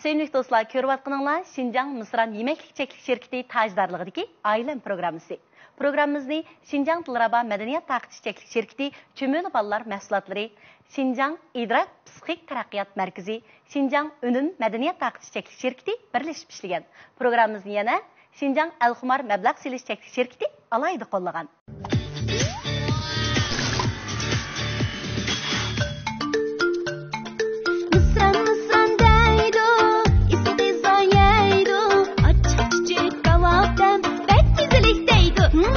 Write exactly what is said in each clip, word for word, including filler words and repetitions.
سۆيۈملۈك دوستلار، كۆرۈۋاتقىنىڭلار شىنجاڭ مىسران يېمەكلىك چەكلىك شىركىتى تاجدارلىقىدىكى ئائىلەم پروگراممىسى. پروگراممىمىزنى شىنجاڭ دىلرەبا مەدەنىيەت تارقىتىش چەكلىك شىركىتى چۈمۈلە بالىلار مەھسۇلاتلىرى، شىنجاڭ ئىدراك پسىخىك تەرەققىيات مەركىزى، شىنجاڭ ئۈنۈم مەدەنىيەت تارقىتىش چەكلىك شىركىتى بىرلىشىپ ئىشلىگەن. پروگراممىمىزنى يەنە شىنجاڭ ئەلخۇمار مەبلەغ سېلىش چەكلىك شىركىتى ئالاھىدە قوللىغان. مىسران، مىسران دەيدۇ، ئىسسىق پىززا يەيدۇ، ئاچچىق چۈچۈك كاۋاپتىن بەك مەززىلىك دەيدۇ. مم،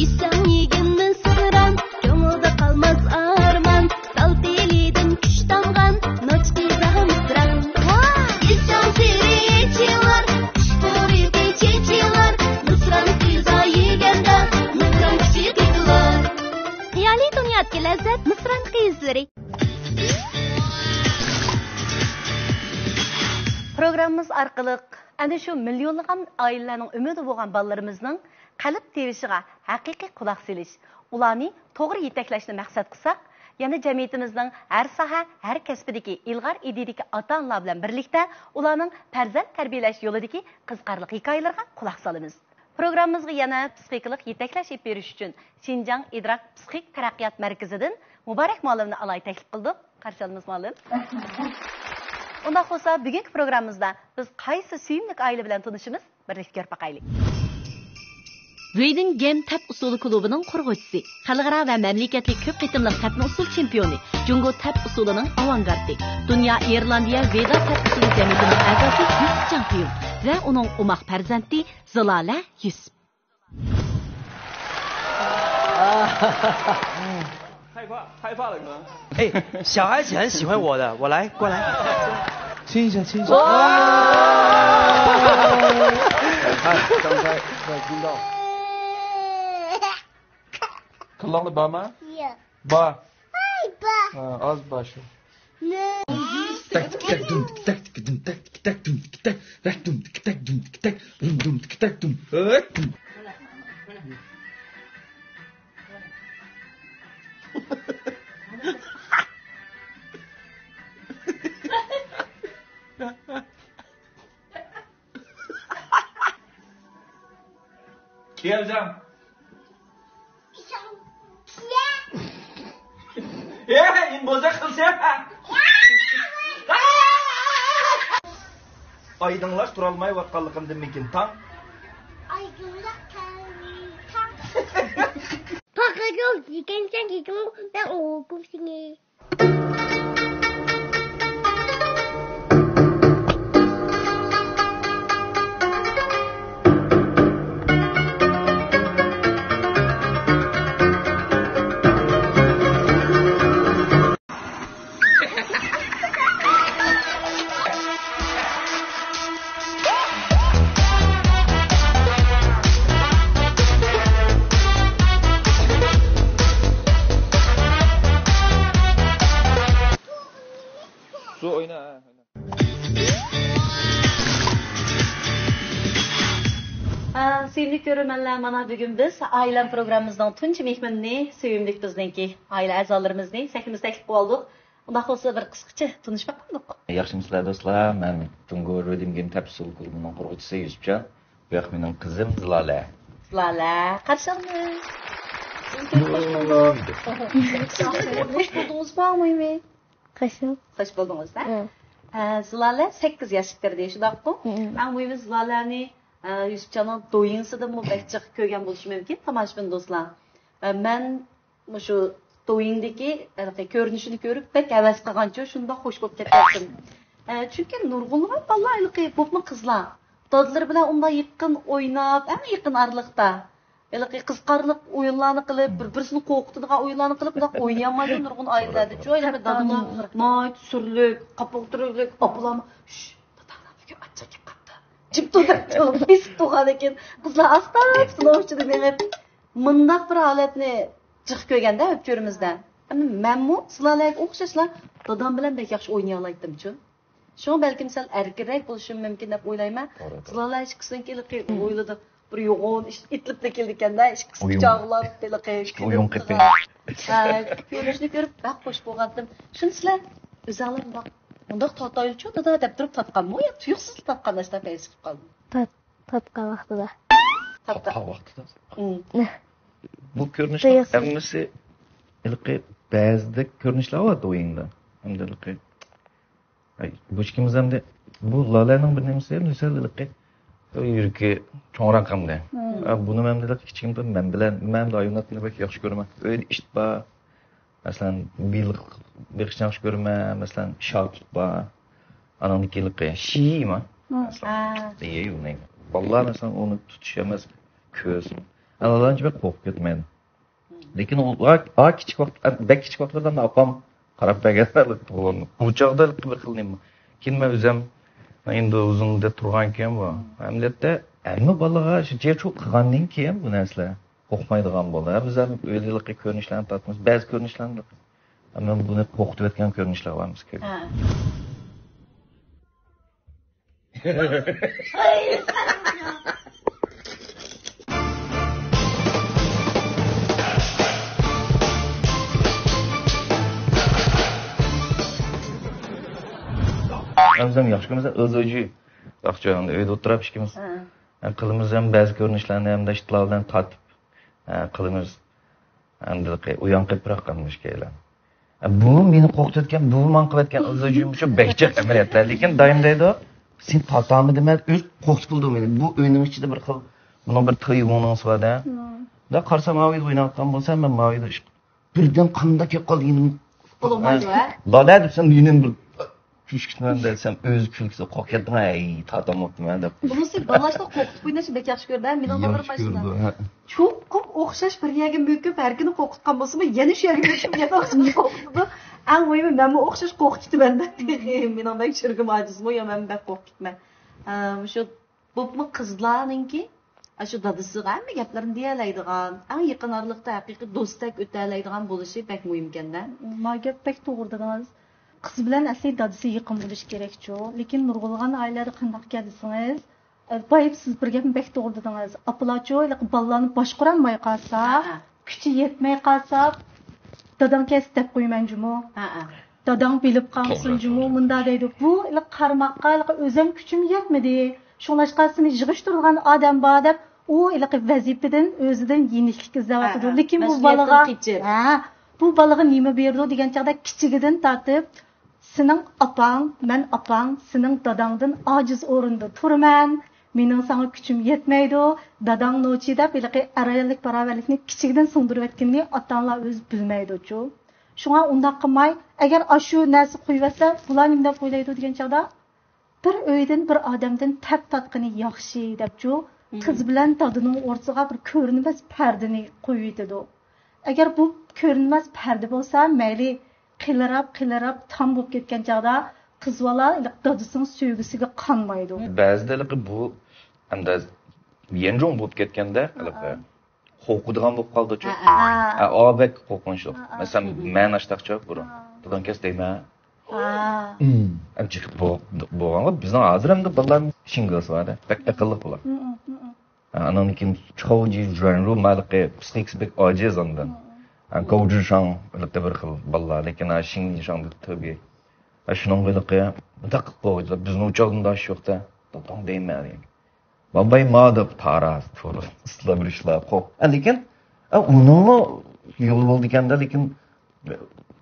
يېسەڭ يېگىن مىسران، كۆڭۈلدە قالماس ئارمان. سالتىلىدىن كۈچ تامغان، ناچ پىززا مىسران. ۋاھ! ئىسران سىرى يېچىلار، ئۇشتۇرۇ كېچىلار، مىسران پىززا يېگەندە، مىسران كۈچى قېتىلار. خىيالىي دۇنيادىكى لەززەت، مىسران قىزلىرى. پروگراممىمىز ئارقىلىق ئەنە شۇ مىليونلىغان ئائىلىلەرنىڭ ئۈمىدى بولغان بالىلىرىمىزنىڭ قەلب تىۋىشىغا ھەقىقىي قۇلاق سېلىش، ئۇلارنى توغرا يېتەكلەشنى مەقسەت قىلساق، يەنە جەمئىيىتىمىزنىڭ ھەر ساھە، ھەر كەسپىدىكى ئىلغار ئىدىيىدىكى ئاتا-ئانىلار بىلەن بىرلىكتە ئۇلارنىڭ پەرزەنت تەربىيەلەش يولىدىكى قىزىقارلىق ھېكايىلىرىغا قۇلاق سالىمىز. پروگراممىمىزغا يەنە پسىخىكىلىق يېتەكلەش ئېلىپ بېرىش ئۈچۈن شىنجاڭ ئىدراك پسىخىك تەرەققىيات مەركىزىدىن مۇبارەك مۇئەللىمنى ئالاھىدە تەكلىپ قىلدۇق. قارشى ئالىمىز، مۇئەللىم. ئۇنداق بولسا، بۈگۈنكى پروگراممىمىزدا بىز قايسى سۆيۈملۈك ئائىلە بىلەن تونۇشىمىز؟ بىرلىكتە كۆرۈپ باقايلى. ۋېيدىن گېم تەپ ئۇسسۇلى كۇلۇبىنىڭ قۇرغۇچىسى، خەلقئارا ۋە مەملىكەتلىك كۆپ قېتىملىق تەپنى ئۇسسۇل چېمپىيونى، جۇڭگو تەپ ئۇسسۇلىنىڭ ئاۋانگارتى، دۇنيا ئىرلاندىيە ۋېدا تەپ ئۇسسۇلى جەمئىيىتىنىڭ ئەزاسى يۈسۈپ جاڭپىيۇ ۋە ئۇنىڭ ئوماق پەرزەنتى زىلالە يۈسۈپ. ھەي، پا-، ھەي، پا-، 哎，小孩子很喜欢我的，我来，过来。亲一下，亲一下。 كاللاڭدا بارمۇ؟ ياق. بار. ھاي، بار. ھە، ئاز بار شۇ. نە؟ تەك، تەك، تەك، دۇم، تەك، تەك، دۇم، تەك، تەك، دۇم، تەك، تەك، رەك، دۇم، تەك، تەك، دۇم، تەك، تەك، دۇم، دۇم، تەك، تەك، دۇم، ھەك، دۇم. كېلىڭ. ئايدىڭلار تۇرالمايۋاتقانلىقىمدىنمىكىن تاڭ؟ ئايدىڭلار تاڭ. پاقا يول يېكەنسەن دېدىڭ، مەن ئوقۇم سېنى. سۇ ئوينا. ھە، سۆيۈملۈك كۆرۈرمەنلەر، مانا بۈگۈن بىز ئائىلەم پروگراممىمىزنىڭ تۇنجى مېھمىنىنى، سۆيۈملۈك بىزنىڭكى ئائىلە ئەزالىرىمىزنى سەھنىمىزگە تەكلىپ قىلىۋالدۇق. ئۇنداق بولسا بىر قىسقىچە تونۇشۇپ باقمامدۇق؟ ياخشىمۇسىلەر دوستلار، مەن جۇڭگو رىدىم گېم تەپ ئۇسسۇلى كۇلۇبىنىڭ قۇرغۇچىسى يۈسۈپجان. بۇ ياق مېنىڭ قىزىم زىلالە. زىلالە، قارشى ئالىمىز. سىزنى كۆرۈپ خوش بولدۇق. خوش بولدىڭىزمۇ، ئاڭمۇيمۇ؟ خوش بولدۇق. خوش بولدىڭىز، ھە؟ ھە. ھە، زىلالە سەككىز ياشقا كىردى، شۇنداققۇ؟ ھە. ئەڭ مۇھىمى زىلالەنى، ھە، يۈسۈپجاننىڭ دويىڭسىدىنمۇ بەك جىق كۆرگەن بولۇشى مۇمكىن، تاماشىبىن دوستلار. ھە، مەن مۇشۇ دويىڭدىكى ھېلىقى كۆرۈنۈشىنى كۆرۈپ بەك ھەۋەس قىلغانچۇ، شۇنداق خوش بولۇپ كەتتىم. ھە، چۈنكى نۇرغۇنلىغان بالىلار ھېلىقى، بولۇپمۇ قىزلار، دادىلىرى بىلەن ئۇنداق يېقىن ئويناپ، ئەڭ يېقىن ئارىلىقتا ھېلىقى قىزىقارلىق ئويۇنلارنى قىلىپ، بىر-بىرسىنى قورقۇتىدىغان ئويۇنلارنى قىلىپ، ئۇنداق ئوينىيالمايدۇ نۇرغۇن ئائىلىلەردە. شۇ ئائىلىلەردە دادىلار ناھايىتى سۈرلۈك، قاپاق تۈرۈكلۈك، ئاپىلارمۇ، «شۇش، داداڭلار بۈگۈن ئاچچىق كەپ قاپتۇ. جىم تۇر» دەپ تۇرۇپ، بېسىپ تۇرغاندىن كېيىن، قىزلار ئاستا-ئاستا ئۇنىڭ ئىچىدە مېڭىپ، مۇنداق بىر ھالەتنى جىق كۆرگەندە ئۆپچۆرىمىزدە. ئەمما مەنمۇ زىلالەگە ئوخشاشلا دادام بىلەن بەك ياخشى ئوينىيالايتتىمچۇ. شۇڭا بەلكىم سەل ئەركىنرەك بولۇشۇم مۇمكىن دەپ ئويلايمەن. توغرا، توغرا. زىلالە ئىككىسىنىڭكى ھېلىقى ھويلىدا بىر يوغان ئىت-، ئىتلىپ كېلىدىكەندە، ئىككىسى ئويۇن. قۇچاقلاپ ھېلىقى ئويۇن قېپى. ھە، كۆرۈنۈشىنى كۆرۈپ بەك خوش بولغانتىم. شۇنى سىلەر ئۆزۈڭلار مۇنداق ئۇنداق تارتايلىچۇ دادا دەپ تۇرۇپ تارتقانمۇ يا تۇيۇقسىز تارتقان نەرسىدە پەيزى قىلىپ قالدىڭ؟ تارت-، تارتقان ۋاقتىدا. تارتقان. تارتقان ۋاقتىدا. ئۇم. بۇ كۆرۈنۈشنىڭ تۇيۇقسىز. ھەممىسى ھېلىقى بەزىدە كۆرۈنۈشلەر بار ئويۇڭدا. ھەمدە ھېلىقى ئاي، بۇ ئىككىمىز ئەمدى بۇ لالەنىڭ بىر نېمىسى ئەمدى سەل ھېلىقى يۈرىكى چوڭراق ئەمدى. مم. ئا، بۇنى مەن ھېلىقى كىچىكىمدىن مەن بىلەن، مەن ئەمدى ھايۋاناتنى بەك ياخشى كۆرىمەن. ئۆيدە ئىت بار. مەسىلەن، بېلىق بېقىشنى ياخشى كۆرىمەن. مەسىلەن، شاپتۇق بار. ئانىڭدىكى ھېلىقى شىيما. مم. مەسىلەن، ئا. يەيدۇ ئۇنى. بالىلار مەسىلەن ئۇنى تۇتۇش ئەمەس، كۆرسۇن. ئا، لالەنچە بەك قورقۇپ كەتمەيدۇ. لېكىن ئۇ، ئا، ئا، كىچىك ۋاقىت، بەك كىچىك ۋاقىتلاردا ئاپام قاراپ بەرگەن بۇ چاغدا بىر خىل نېمە. كېيىن مەن ئۆزۈم ئەمدى ئۇزۇندا تۇرغانكىن بۇ. ئەمەلىيەتتە ھەممە بالىغا شۇنچە چوڭ قىلغاندىن كېيىن بۇ نەرسىلەر قورقمايدىغان بولدى. ھە، بىز ھەم ئۆيدىلىقى كۆرۈنۈشلەرنى تارتىمىز. بەزى كۆرۈنۈشلەرنى مەن بۇنى قورقۇتۇۋەتكەن كۆرۈنۈشلەر بار بىز كۆپ. ھە. ئۆزۈم ياخشى كۆرمىسەم، ئۆزۈجى ياخشى ئۆيدە ئولتۇرۇپ ئىككىمىز. ھە. ھە، قىلىمىز ھەم بەزى كۆرۈنۈشلەرنى ھەمدە ئىتلار بىلەن تارتىپ، ھە، قىلىمىز. ئەمدى ئۇيان قېپىراق قىلمىش كېلەن. بۇ مېنى قورقۇتۇۋەتكەن، بۇ ماڭا قىلىۋەتكەن ئىززىجىم شۇ بەك جىق ئەمەلىيەتتە. لېكىن دايىم دەيدۇ، سېنى تارتالمىدىم مەن، ئۆزى قورقۇتۇپ بولدى مېنى. بۇ ئۆينىڭ ئىچىدە بىر خىل، بۇنىڭ بىر تىۋىڭنىڭسى بار-دە. مم. دا قارىسام، ماۋۇ يەردە ئويناۋاتقان بولسا، مەن ماۋۇ يەردە ئىش-، بىردىن قانداق كېلىپ قالدى يېنىمغا. بولمايدۇ، ھە؟ ھە؟ بالا دېسەم، يېنىم بىر كۈلۈشكىنىمەن دېسەم، ئۆزى كۈلكىسى قورقۇپ كەتتىڭ، ھەي، تارتالماپتىمەن دەپ. بۇنىسى بالىلارنى قورقۇتۇپ ئويناشنى بەك ياخشى كۆرىدۇ، ھە؟ مېنىڭ بالىلىرىم ياخشى كۆرىدۇ، ھە. چوقۇم ئوخشاش بىر يەرگە مۆكۈپ، ھەركىنى قورقۇتقان بولسىمۇ، يەنە شۇ يەرگە مۆكۈپ، يەنە ئوخشاش قورقۇتىدۇ. ئەڭ مۇھىمى، مەنمۇ ئوخشاش قورقۇتۇۋېتىمەن دەپ تېخى. مېنىڭ بەك يۈرىكىم ئاجىزمۇ يا مەن بەك قورقۇپ كېتىمەن. ئە، مۇشۇ بولۇپمۇ قىزلارنىڭكى، ئاشۇ دادىسىغا ھەممە گەپلىرىنى دېيەلەيدىغان، ئەڭ يېقىن ئارىلىقتا ھەقىقىي دوستتەك ئۆتەلەيدىغان بولۇشى بەك مۇھىمكەن-دە. ما گەپ بەك توغرا دېدىڭىز. قىز بىلەن ئەسلى دادىسى يېقىن بولۇشى كېرەكچۇ. لېكىن نۇرغۇنلىغان ئائىلىلەردە قانداقكەن دېسىڭىز، ئە، بايىپ سىز بىر گەپنى بەك توغرا دېدىڭىز. ئاپىلارچۇ، ھېلىقى بالىلارنى باشقۇرالماي قالسا، ھە، ھە. كۈچى يەتمەي قالسا، داداڭ كەلسە دەپ قويىمەن جۇمۇ. ھە، ھە. داداڭ بىلىپ قالمىسۇن جۇمۇ، مۇنداق دەيدۇ. بۇ ھېلىقى قارىماققا ھېلىقى ئۆزۈم كۈچۈم يەتمىدى. شۇڭلاشقا سېنى يىغىشتۇرىدىغان ئادەم بار دەپ، ئۇ ھېلىقى ۋەزىپىدىن ئۆزىدىن يېنىكلىك ئىزدەۋاتىدۇ. ھە، ھە. لېكىن بۇ بالىغا، مەسئۇلىيەتتىن قېچىپ. ھە، بۇ بالىغا نېمە بېرىدۇ دېگەن چاغدا كىچىكىدىن تارتىپ، سېنىڭ ئاپاڭ، مەن ئاپاڭ، سېنىڭ داداڭدىن ئاجىز ئورۇندا تۇرىمەن. مېنىڭ ساڭا كۈچۈم يەتمەيدۇ، داداڭ نوچى دەپ ھېلىقى ئەر-ئاياللىق باراۋەرلىكنى كىچىكىدىن سىڭدۈرۈۋەتكىنىنى ئاتا-ئانىلار ئۆزى بىلمەيدۇچۇ. شۇڭا ئۇنداق قىلماي، ئەگەر ئاشۇ نەرسە قويۇۋەتسە، بۇلار نېمە دەپ ئويلايدۇ دېگەن چاغدا، بىر ئۆيدىن، بىر ئادەمدىن تەپ تارتقىنى ياخشى دەپچۇ، مم، قىز بىلەن دادىنىڭ ئورتىسىغا بىر كۆرۈنمەس پەردىنى قويۇۋېتىدۇ. ئەگەر بۇ كۆرۈنمەس پەردە بولسا، مەيلى قىلىراپ، قىلىراپ تام بولۇپ كەتكەن چاغدا قىز بالا دادىسىنىڭ سۆيگۈسىگە قانمايدۇ. بەزىدە ھېلىقى بۇ ئەمدى يەنجۇڭ بولۇپ كەتكەندە ھېلىقى قورقىدىغان بولۇپ قالدىچۇ. ھە، ھە. ھە، ئا، بەك قورقۇنچلۇق. ھە، ھە. مەسىلەن، مەن ئاشتاقچە بۇرۇن داداڭ كەس دەيمەن. ھە. ئەمچە بولغانغا بىزنىڭ ھازىر ئەمدى بالىلارنىڭ شىڭگىلسى بار-دە. بەك ئەقىللىق بۇلار. ھە، ئانان كېيىن چاۋجى جۈەنرۇ مالىقى پسىخىكىسى بەك ئاجىز ئاندا. ھە، گاۋجىشاڭ بىر خىل بالىلار، لېكىن ھە، شىڭلىشاڭ تېبىئىي. ھە، شۇنىڭغا ھېلىقى مۇنداق قىلىپ قويدى. بىزنىڭ ئۇ چاغدىن داش يوق-دە. داداڭ دەيمەن. باباي ما دەپ تاراس، تۇرۇس، ئىسلام رىشلا، قوق. ھە، لېكىن، ھە، ئۇنىڭمۇ يولى بولىدىكەن-دە، لېكىن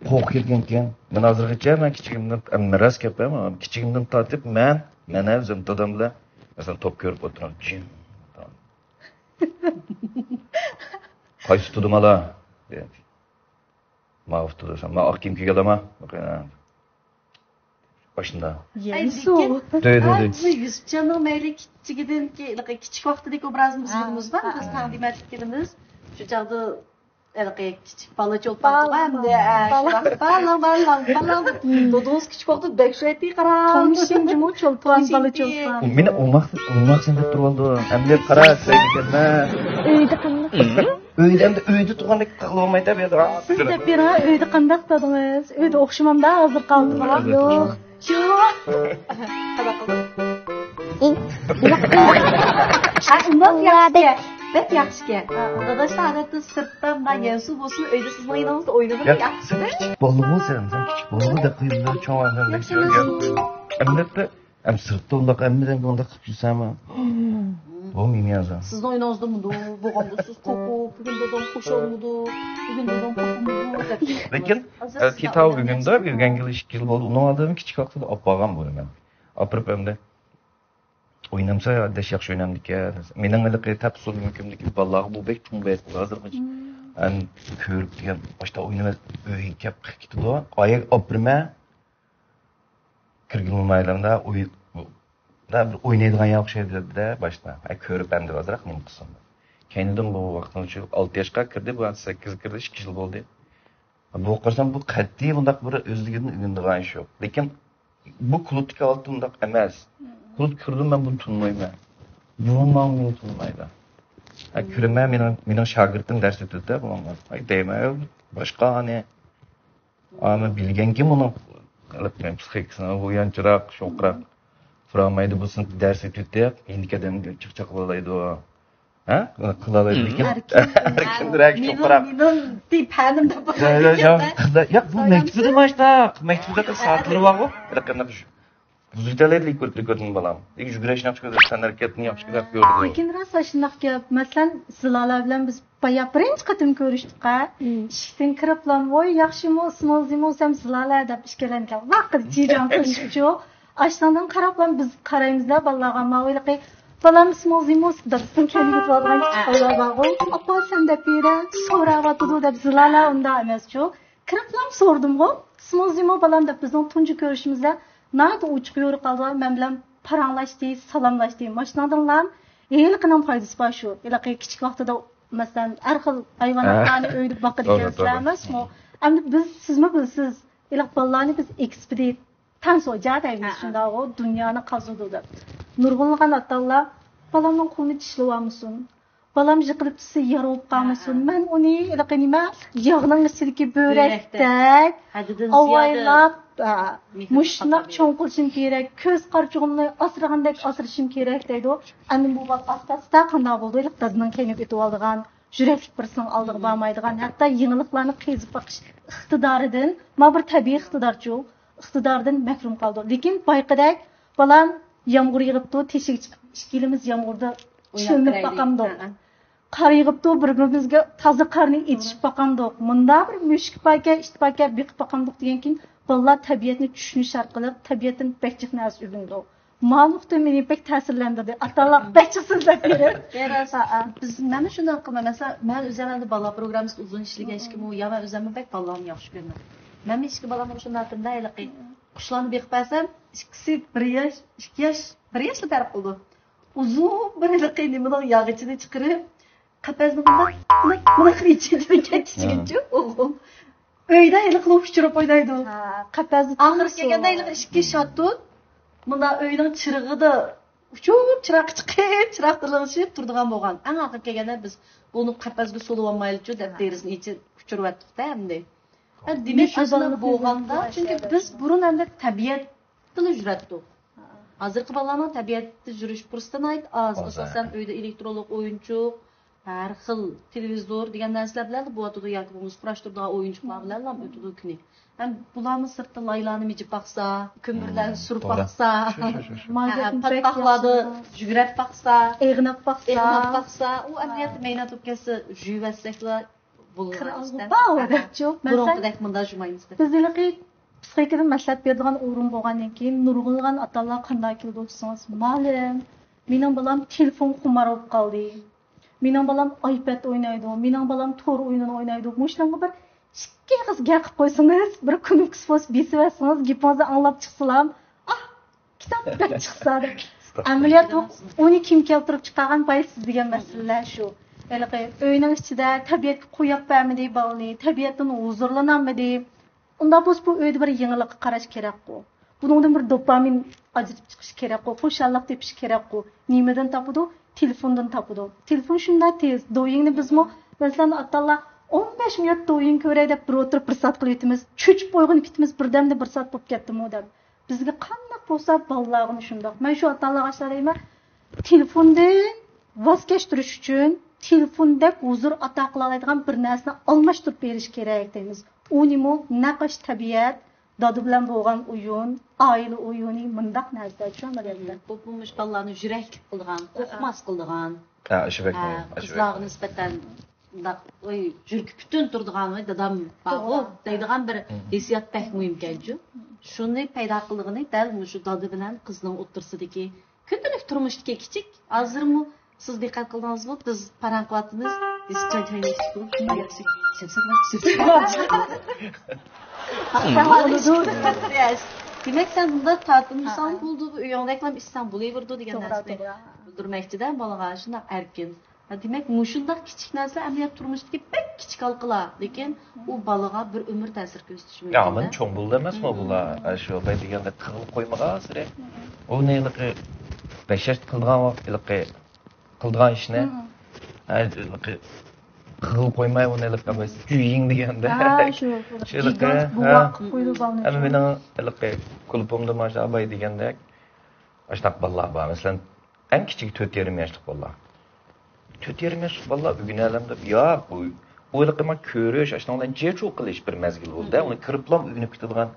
قورقۇپ كەتكەنكەن. مەن ھازىرغىچە مەن كىچىكىمدىن، ئەمما راست گەپ، مەن كىچىكىمدىن تارتىپ مەن، مەن ئۆزۈم دادام بىلەن، مەسىلەن، توپ كۆرۈپ ئولتۇرام. جىم. قايسى تۇدۇم ئالا؟ دېدى. ماۋۇ تۇدۇم. ما ئاق كىيىم كىيگەنلەرما؟ ئاشۇنداق. يەنسۇ. دەيدۇ، دەيدۇ. يۈسۈپجاننىڭ مەيلى كىچىكىدىن، كىچىك ۋاقتىدىكى ئوبرازىمىز بىلىمىز بار. بىز تەڭ دېمەتلىك كېلىمىز. شۇ چاغدا ھېلىقى كىچىك بالا چولپان بار ئەمدى، بالا. بالاڭ، بالاڭ، بالاڭ دەپ. دودىڭىز كىچىك ۋاقىتتا بەك شۇ ئەتى قارا. تونۇشۇم جۇمۇ چولپان، بالا چولپان. مېنى ئوماق، ئوماق سەن دەپ تۇرۇۋالدى. ئەمدى قارا، سەن دېگەنمە. ئۆيدە قانداق؟ ئۆيدە، ئەمدى ئۆيدە تۇرغاندەك قىلىۋالمايتتى بۇ يەردە. سىز دەپ بېرىڭ، ئۆيدە قانداق دادىڭىز؟ ئۆيدە ئوخشىمامدا ھازىر قالدىغان. يوق. يوق. ھە، ئۇنداق ياخشى. بەك ياخشىكەن. ئادەتتە سىرتتا مۇنداق يەنسۇ بولسىمۇ، ئۆيدە سىزنىڭ يېنىڭىزدا ئوينىدىم، ياق، ياخشى. سەن كىچىك بالىغۇ، سەن، سەن كىچىك بالىغۇ دەپ قويۇلدى، چوڭ ئادەم دەپ ياخشى، ياخشى. ئەمدى ئەم سىرتتا ئۇنداق ھەممىدىن ئۇنداق قىلىپ يۈرسەمۇ، بۇ مېنى يازا. سىزنىڭ ئۆيىڭىزدە مۇنداق بولغاندا سىز قوپۇپ، بۈگۈن دادام خۇشالمىدى، بۈگۈن دادام قوپمىدى دەپ. لېكىن ھازىر ئە، سىزدە تېتاۋ ئوينايدۇ. بۈگۈندە بىر يەڭگىل ئىككى يىل بولدى. ئۇنىڭ ئالدىدا كىچىك ۋاقتىدا ئاپارغان بۇ مەن. ئاپىرىپ ئەمدى ئوينامسا، ئاداش ياخشى ئوينامدىكەن. مېنىڭ ھېلىقى تەپ ئۇسۇل مۇمكىنلىكى بالىلارغا بۇ بەك چوڭ بەرىكىتى ھازىرغىچە. ئەن كۆرۈپ دېگەن باشتا ئوينىماس، ئۆيگە كەپ قىلىپ كېتىدۇ. ئاياغ ئاپىرىمەن. كىرگىلى بولمايدىغاندا ئوي-، دا بىر ئوينايدىغان يەر ئوخشايدۇ دەپتىدە باشتا. ھە، كۆرۈپ ئەمدى ئازراق نېمە قىلسۇن. كەينىدىن بۇ ۋاقىتنىڭ ئىچىدە ئالتە ياشقا كىردى، بۇ سەككىزگە كىردى، ئىككى يىل بولدى. بۇ قارىسام، بۇ قەتئىي بۇنداق بىر ئۆزلۈكىدىن ئۆگىنىدىغان ئىش يوق. لېكىن بۇ كۇلۇبتىكى ھالىتى بۇنداق ئەمەس. كۇلۇبتا كىردىم، مەن بۇنى تونۇمايمەن. بۇمۇ ماڭا مېنى تونۇمايدۇ. ھە، كۆرىمەن، مېنىڭ، مېنىڭ شاگىرتىم دەرس ئۆتىدۇ-دە بۇنىڭغا. ھەي، دەيمەن، باشقا ئانى. ئا، مەن بىلگەنكى بۇنىڭ پسىخىكىسىنى، بۇ يانچۇراق، شوقراق تۇرالمايدۇ، بۇ سىنىپتا دەرس ئۆتۈۋېتىپ، يېنىدىكى ئادەمگە چىقچاق قىلالايدۇ. ھە؟ قىلالايدۇ، لېكىن ئەركىن، ئەركىنرەك، مېنىڭ، شوقراق. مېنىڭ دېيىپ ھەنىم دەپ يا، يا، يا، قىزلار، ياق، بۇ مەكتىپىدە ماشتاق. مەكتىپىدە قىز سائەتلىرى بارغۇ. ھېلىقى بۇزۇلتەلەيدى لىكۋىد، لىكۋىدنى بالام. لېكىن يۈگۈرۈشنى ياخشى كۆرىدۇ، تەنھەرىكەتنى ياخشى كۆرۈپ كۆرىدۇ. لېكىن راست ئاشۇنداق گەپ. مەسىلەن، زىلالە بىلەن بىز بايا بىرىنچى قېتىم كۆرۈشتۇق-ھە. ئىشىكتىن كىرىپلا، ۋوي، ياخشىمۇ، سىموزىمۇ، سەم زىلالە دەپ ئىككىلەنگەن. ۋاقىت جىجاڭ قىلىشقىچۇ. ئاشۇنىڭدىن قاراپلا بىز قارايمىزدا بالىلارغا، ماۋۇ ھېلىقى بالام سىموزىمۇ دادىسىنىڭ كەينىگە كېتىۋالغان كىچىك بالىلار بارغۇ. ئاپا سەن دەپ بېرە، سوراۋاتىدۇ دەپ زىلالە ئۇنداق ئەمەسچۇ. كىرىپلا سورىدىمغۇ، سىموزىمۇ بالام دەپ بىزنىڭ تۇنجى كۆرۈشىمىزدە ناھايىتى ئوچۇق يورۇق ھالدا مەن بىلەن پاراڭلاشتى، سالاملاشتى. ماشۇنىڭدىنلا ھېلىقىنىڭ پايدىسى بار شۇ. ھېلىقى كىچىك ۋاقتىدا، مەسىلەن، ھەر خىل ھايۋاناتلارنى ئۆيدە باقىدىكەنسىلەر ئەمەسمۇ؟ ئەمدى بىز، سىزمۇ بىلىسىز، ھېلىقى بالىلارنى بىز ئېكسپېدىت تانسۇجا دەيمىز، شۇنداقغۇ، دۇنيانى قازىدۇ دەپ. نۇرغۇنلىغان ئاتا-ئانىلار، بالامنىڭ قولىنى چىشلىۋالمىسۇن، بالام يىقىلىپ چۈشسە يارا بولۇپ قالمىسۇن. مەن ئۇنى ھېلىقى نېمە، ياغنىڭ ئىچىدىكى بۆرەكتەك ئاۋايلاپ، مۇشۇنداق چوڭ قىلىشىم كېرەك، كۆز قارىچۇقۇمنى ئاسرىغاندەك ئاسرىشىم كېرەك دەيدۇ. ئەمدى بۇ بالا ئاستا-ئاستا قانداق بولىدۇ؟ ھېلىقى دادىنىڭ كەينىگە ئۆتۈۋالىدىغان، يۈرەكلىك بىرسىنىڭ ئالدىغا بارمايدىغان، ھەتتا يېڭىلىقلارنى قېزىپ بېقىش ئىقتىدارىدىن، مانا بىر تەبىئىي ئىقتىدارچۇ، ئىقتىدارىدىن مەھرۇم قالىدۇ. لېكىن بايىقىدەك بالام يامغۇر يېغىپتۇ، تېشىغا چىقىپ ئىككىلىمىز يامغۇردا چىلىنىپ باقامدۇق. قار يېغىپتۇ، بىر-بىرىمىزگە تازا قارنى ئېچىشىپ باقامدۇق. مۇندا بىر مۈشۈك باركەن، ئىت باركەن، بېقىپ باقامدۇق دېگەندىن كېيىن بالىلار تەبىئەتنى چۈشىنىش ئارقىلىق تەبىئەتتىن بەك جىق نەرسە ئۆگىنىدۇ. ما نۇقتا مېنى بەك تەسىرلەندۈردى. ئاتالار بەك جىق سۆزلەپ بېرىپ. بىز، مەنمۇ شۇنداق قىلىمەن. مەسىلەن، مەن ئۆزۈم ئەمدى بالا پروگراممىسىدا ئۇزۇن ئىشلىگەن ئىكەنمۇ، يا مەن ئۆزۈممۇ بەك بالىلارنى ياخشى كۆرىمەن. مەنمۇ ئىككى بالامغا شۇنداق قىلدىم ھېلىقى. قۇشلارنى بېقىپ بەرسەم، ئىككىسى بىر ياش، ئىككى ياش، بىر ياشلا پەرق قىلىدۇ. ئۇزۇن بىر ھېلىقى نېمىنىڭ ياغىچىنى چىقىرىپ، قەپەسنى مۇنداق، مۇنداق، مۇنداق ئىچىدىن كەتكۈچىگىچە ئوغلۇم. ئۆيدە ھېلىقىلا ئۇچۇرۇپ ئوينايدۇ. ھە، قەپەسنى ئاخىرى كەلگەندە ھېلىقى ئىككى شاتۇت مۇنداق ئۆينىڭ چىرىغىدا ئۇچۇپ، چىراغ چىقىپ، چىراغ تىلغىشىپ تۇرىدىغان بولغان. ئەڭ ئاخىرى كەلگەندە بىز بۇنى قەپەسكە سولىۋالمايلىچۇ دەپ دېرىزىنى ئېچىپ ئۇچۇرۇۋەتتۇق-دە ئەمدى. ھە، دېمەك، ئاشۇنداق بولغاندا، چۈنكى بىز بۇرۇن ئەمدى تەبىئەتتىلا يۈرەتتۇق. ھازىرقى بالىلارنىڭ تەبىئەتتە يۈرۈش پۇرسىتى ناھايىتى ئاز. ئاساسەن ئۆيدە ئېلېكترونلۇق ئويۇنچۇق، ھەر خىل تېلېۋىزور دېگەن نەرسىلەر بىلەن بولۇۋاتىدۇ ياكى بولمىسا قۇراشتۇرىدىغان ئويۇنچۇقلار بىلەنلا ئۆتىدۇ كۈنى. ھەم بۇلارمۇ سىرتتا لايلارنى مىجىپ باقسا، كۆمۈرلەرنى سۈرۈپ باقسا، ھە، پاتقاقلاردا يۈگۈرۈپ باقسا، ئېغناپ باقسا، ئېغناپ باقسا، ئۇ ئەمەلىيەتتە مەينەت بولۇپ كەتسە، يۇيۇۋەتسەكلا بولىدۇ. بۇرۇنقىدەك مۇنداق جۇمايمىز. بىز ھېلىقى پسىخىكىدىن مەسلىھەت بېرىدىغان ئورۇن بولغاندىن كېيىن، نۇرغۇنلىغان ئاتا-ئانىلار قانداق كېلىدۇ دېسىڭىز، مالىم، مېنىڭ بالام تېلېفون خۇمار بولۇپ قالدى. مېنىڭ بالام ئايپەد ئوينايدۇ، مېنىڭ بالام تور ئويۇنىنى ئوينايدۇ. مۇشۇنىڭغا بىر ئىككى ئېغىز گەپ قىلىپ قويسىڭىز، بىر كۇنۇپكىسى بولسا بېسىۋەتسىڭىز، گېپىڭىزنى ئاڭلاپ چىقسىلام، ئاھ، كىتاب بەك چىقسا دەپ. ئەمەلىيەت ئۇنى كىم كەلتۈرۈپ چىقارغان، بايا سىز دېگەن مەسىلىلەر شۇ. ھېلىقى ئۆينىڭ ئىچىدە تەبىئەتكە قويۇپ بەرمىدى بالىنى، تەبىئەتتىن ھۇزۇرلىنالمىدى. ئۇنداق بولسا بۇ ئۆيدە بىر يېڭىلىققا قاراش كېرەكقۇ. بۇنىڭدىن بىر دوپامىن ئاجرىتىپ چىقىش كېرەكقۇ، خۇشاللىق تېپىش كېرەكقۇ. نېمىدىن تاپىدۇ؟ تېلېفوندىن تاپىدۇ. تېلېفون شۇنداق تېز. دويىڭنى بىزمۇ، مەسىلەن، ئاتالار ئون بەش مىنۇت دويىڭ كۆرەي دەپ بىر ئولتۇرۇپ بىر سائەت قىلىۋېتىمىز. چۆچۈپ ئويغىنىپ كېتىمىز، بىردەمدە بىر سائەت بولۇپ كەتتىمۇ دەپ. بىزگە قانداق بولسا، بالىلارغىمۇ شۇنداق. مەن شۇ ئاتالارغا ئاشۇنداق دەيمەن، تېلېفوندىن ۋاز كەچتۈرۈش ئۈچۈن تېلېفوندەك ھۇزۇر ئاتا قىلالايدىغان بىر نەرسىنى ئالماشتۇرۇپ بېرىش كېرەك دەيمىز. ئۇنىمۇ نەقىش تەبىئەت، دادا بىلەن بولغان ئويۇن، ئائىلە ئويۇنى، مۇنداق نەرسىلەر شۇ ئەمەلىيەتتە. بۇ، بۇ مۇشۇ بالىلارنى يۈرەكلىك قىلىدىغان، قورقماس قىلىدىغان، ھە، ئىشى بەك ھە، مۇھىم، ئىشى بەك قىزلارغا مۇھىم. نىسبەتەن مۇنداق، ۋاي، يۈرىكى پۈتۈن تۇرىدىغان، ۋاي، دادام بارغۇ، توغرا، دەيدىغان بىر مم. ھېسسىيات بەك مۇھىمكەنچۇ. شۇنى پەيدا قىلىدىغىنى دەل مۇشۇ دادا بىلەن قىزنىڭ ئوتتۇرىسىدىكى كۈندىلىك تۇرمۇشتىكى كىچىك، ھازىرمۇ سىز دىققەت قىلدىڭىزمۇ، بىز پاراڭ قىلىۋاتىمىز، بىز چاي چاينى ئىچتۇق، شۇنداق ياخشى. دېمەك، سەن بۇنداق تارتىنمىساڭ بولىدۇ، ئۆيۈڭدەكلا ئىچسەڭ بولۇۋېرىدۇ دېگەن توغرا، نەرسىنى توغرا. بىلدۈرمەكچىدە بالىغا، شۇنداق ئەركىن. ھە، دېمەك، مۇشۇنداق كىچىك نەرسىلەر ئەمەلىيەتتە تۇرمۇشتىكى بەك كىچىك ھالقىلار، لېكىن ئۇ بالىغا بىر ئۆمۈر تەسىر كۆرسىتىشى يا، مۇمكىن. ئاندىن چوڭ بولىدۇ ئەمەسمۇ بۇلار؟ ئاشۇ باي دېگەندەك قىلغىلى قويمىغان ئاسىرى. ئۇنى ھېلىقى بەش ياشتا قىلىدىغان ۋاقىت ھېلىقى قىلىدىغان ئىشنى، ھە، ھېلىقى قىلغىلى قويماي ئۇنى ھېلىقى بىر جۈيىڭ دېگەندەك. ھە، شۇ، شۇ ھېلىقى، گىگانت ھە. بوۋاق قىلىپ قويىدۇ بالىنى. ھەم مېنىڭ ھېلىقى كۇلۇبۇمدا مانا شۇ ئاباي دېگەندەك ئاشۇنداق بالىلار بار. مەسىلەن، ئەڭ كىچىكى تۆت يېرىم ياشلىق بالىلار. تۆت يېرىم ياشلىق بالىلار ئۆگىنەلەم دەپ، ياق، ئۇ، ئۇ ھېلىقى مانا كۆرۈش، ئاشۇنىڭ بىلەن جىچۇ قىلىش بىر مەزگىل بولدى. ئۇنى كىرىپلا ئۆگىنىپ كېتىدىغان،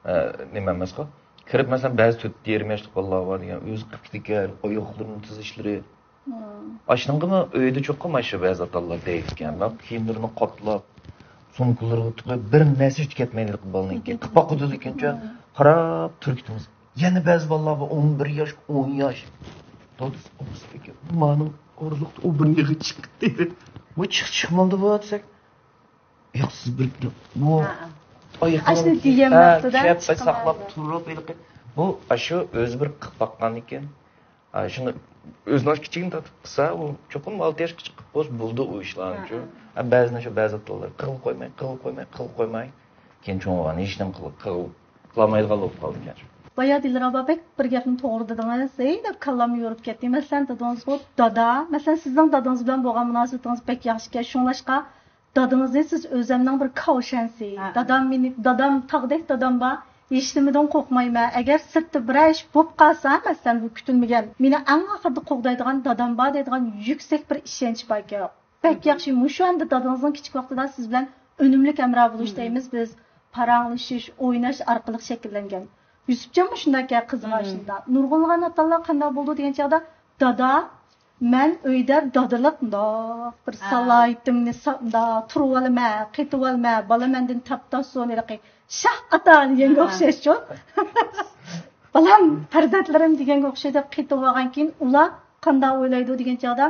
ئە، نېمە ئەمەسقۇ. كىرىپ، مەسىلەن، بەزى تۆت يېرىم ياشلىق بالىلار بار دېگەن، ئۆزى قىلىپ كېتىدىكەن، ئاياقلىرىنى تىزىشلىرى. مم. ئاشۇنىڭغىمۇ ئۆيدە چوقۇم ئاشۇ بەزى ئاتا-ئانىلار دەيدىكەن، مم. كىيىملىرىنى قاپلاپ، سومكىلىرىغا تىقىپ، بىر نەرسە ئۆتۈپ كەتمەيدۇ بالىنىڭكى. قىپاق قىلىدىكەنچۇ، مم. قاراپ تۇرۇپ كېتىمىز. يەنە بەزى بالىلار بار، ئون بىر ياش، ئون ياش. دادىسى ئوبزىدىكى مانىڭ ئورۇنلۇقتا ئۇ بىر يېغى چىقتى. بۇ چىق-، چىقمامدۇ بۇ دېسەك، ياق، سىز بىر، بۇ ھە، ھە. ئايىقىنى ئاشۇنى دېيەلمەپتۇ-دە، كىيەپ، چىقىمەن ساقلاپ دەپ. تۇرۇپ، ھېلىقى، بۇ ئاشۇ ئۆزى بىر قىلىپ باققاندىكىن، ئا، شۇنى ئۆزىنىڭ كىچىكىنى تارتىپ قىلسا، ئۇ چوقۇم ئالتە ياشقىچە قىلىپ بولسا بولىدۇ ئۇ ئىشلارنىچۇ. ھە، ھە. ھە، بەزىدە شۇ بەزى ئاتىلار قىلغىلى قويماي، قىلغىلى قويماي، قىلغىلى قويماي، كېيىن چوڭ بولغان ھېچنېمە قىل-، قىل-، قىلالمايدىغان بولۇپ قالىدىكەن. بايا دىلرەبا بەك بىر گەپنى توغرا دېدىڭىز، ھەي دەپ كاللامنى يورۇپ كەتتى. مەسىلەن، دېدىڭىزغۇ، دادا، مەسىلەن، سىزنىڭ دادىڭىز بىلەن بولغان مۇناسىۋىتىڭىز بەك ياخشىكەن، شۇڭلاشقا دادىڭىزنى سىز ئۆزەمنىڭ بىر كاۋشەنسى، ھە. دادام مېنى، دادام تاغدەك دادام بار، ھېچنېمىدىن قورقمايمەن. ئەگەر سىرتتا بىرەر ئىش بوپ قالسا، مەسىلەن، بۇ كۈتۈلمىگەن، مېنى ئەڭ ئاخىرىدا قوغدايدىغان دادام بار دەيدىغان يۈكسەك بىر ئىشەنچ باركەن. بەك ياخشى، مۇشۇ ئەمدى دادىڭىزنىڭ كىچىك ۋاقتىدا سىز بىلەن ئۈنۈملۈك ھەمراھ بولۇش دەيمىز بىز، پاراڭلىشىش، ئويناش ئارقىلىق شەكىللەنگەن. يۈسۈپجانمۇ شۇنداككەن، قىزىغا شۇنداق. نۇرغۇنلىغان ئاتا-ئانىلار قانداق بولىدۇ دېگەن چاغدا، دادا، مەن ئۆيدە دادىلىق مۇنداق بىر ھە. سالاھىيىتىمنى سا-، مۇنداق تۇرۇۋالىمەن، قېتىۋالىمەن، بالا مەندىن تاپتا سۇنى ھېلىقى شاھ ئاتا دېگەنگە ھە. ئوخشاشچۇ. بالام، پەرزەنتلىرىم دېگەنگە ئوخشاش دەپ قېتىۋالغان كېيىن ئۇلار قانداق ئويلايدۇ دېگەن چاغدا،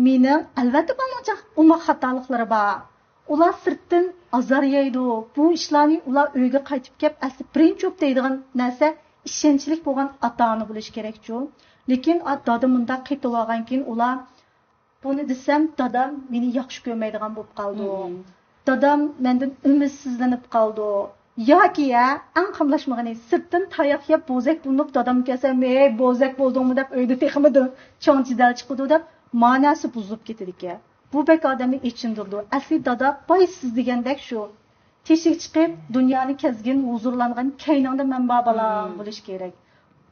مېنىڭ، ئەلۋەتتە، بالىنىڭ جاق-، ئوماق خاتالىقلىرى بار. ئۇلار سىرتتىن ئازار يەيدۇ. بۇ ئىشلارنى ئۇلار ئۆيگە قايتىپ كەپ ئەسلى بىرىنچى بولۇپ دەيدىغان نەرسە ئىشەنچلىك بولغان ئاتا-ئانا بولۇشى كېرەكچۇ. لېكىن ئا-، دادا مۇنداق قېتىۋالغان كېيىن ئۇلار، بۇنى دېسەم، دادام مېنى ياخشى كۆرمەيدىغان بولۇپ قالىدۇ. مم. دادام مەندىن ئۈمىدسىزلىنىپ قالىدۇ. ياكى، ھە، ئەڭ قاملاشمىغىنى، سىرتتىن تاياق يەپ، بوزەك بولۇنۇپ، دادامغا كەلسەم، ھەي، بوزەك بولدۇڭمۇ دەپ ئۆيدە تېخىمۇ چوڭ جېدەل چىقىدۇ دەپ، ماناسى بۇزۇلۇپ كېتىدىكەن. بۇ بەك ئادەمنى ئېچىندۇرىدۇ. ئەسلى دادا باي سىز دېگەندەك شۇ. تېشىگە چىقىپ، دۇنيانى كەزگىن، ھۇزۇرلانغان كەينىڭدە مەن بار بالام مم. بولۇش كېرەك.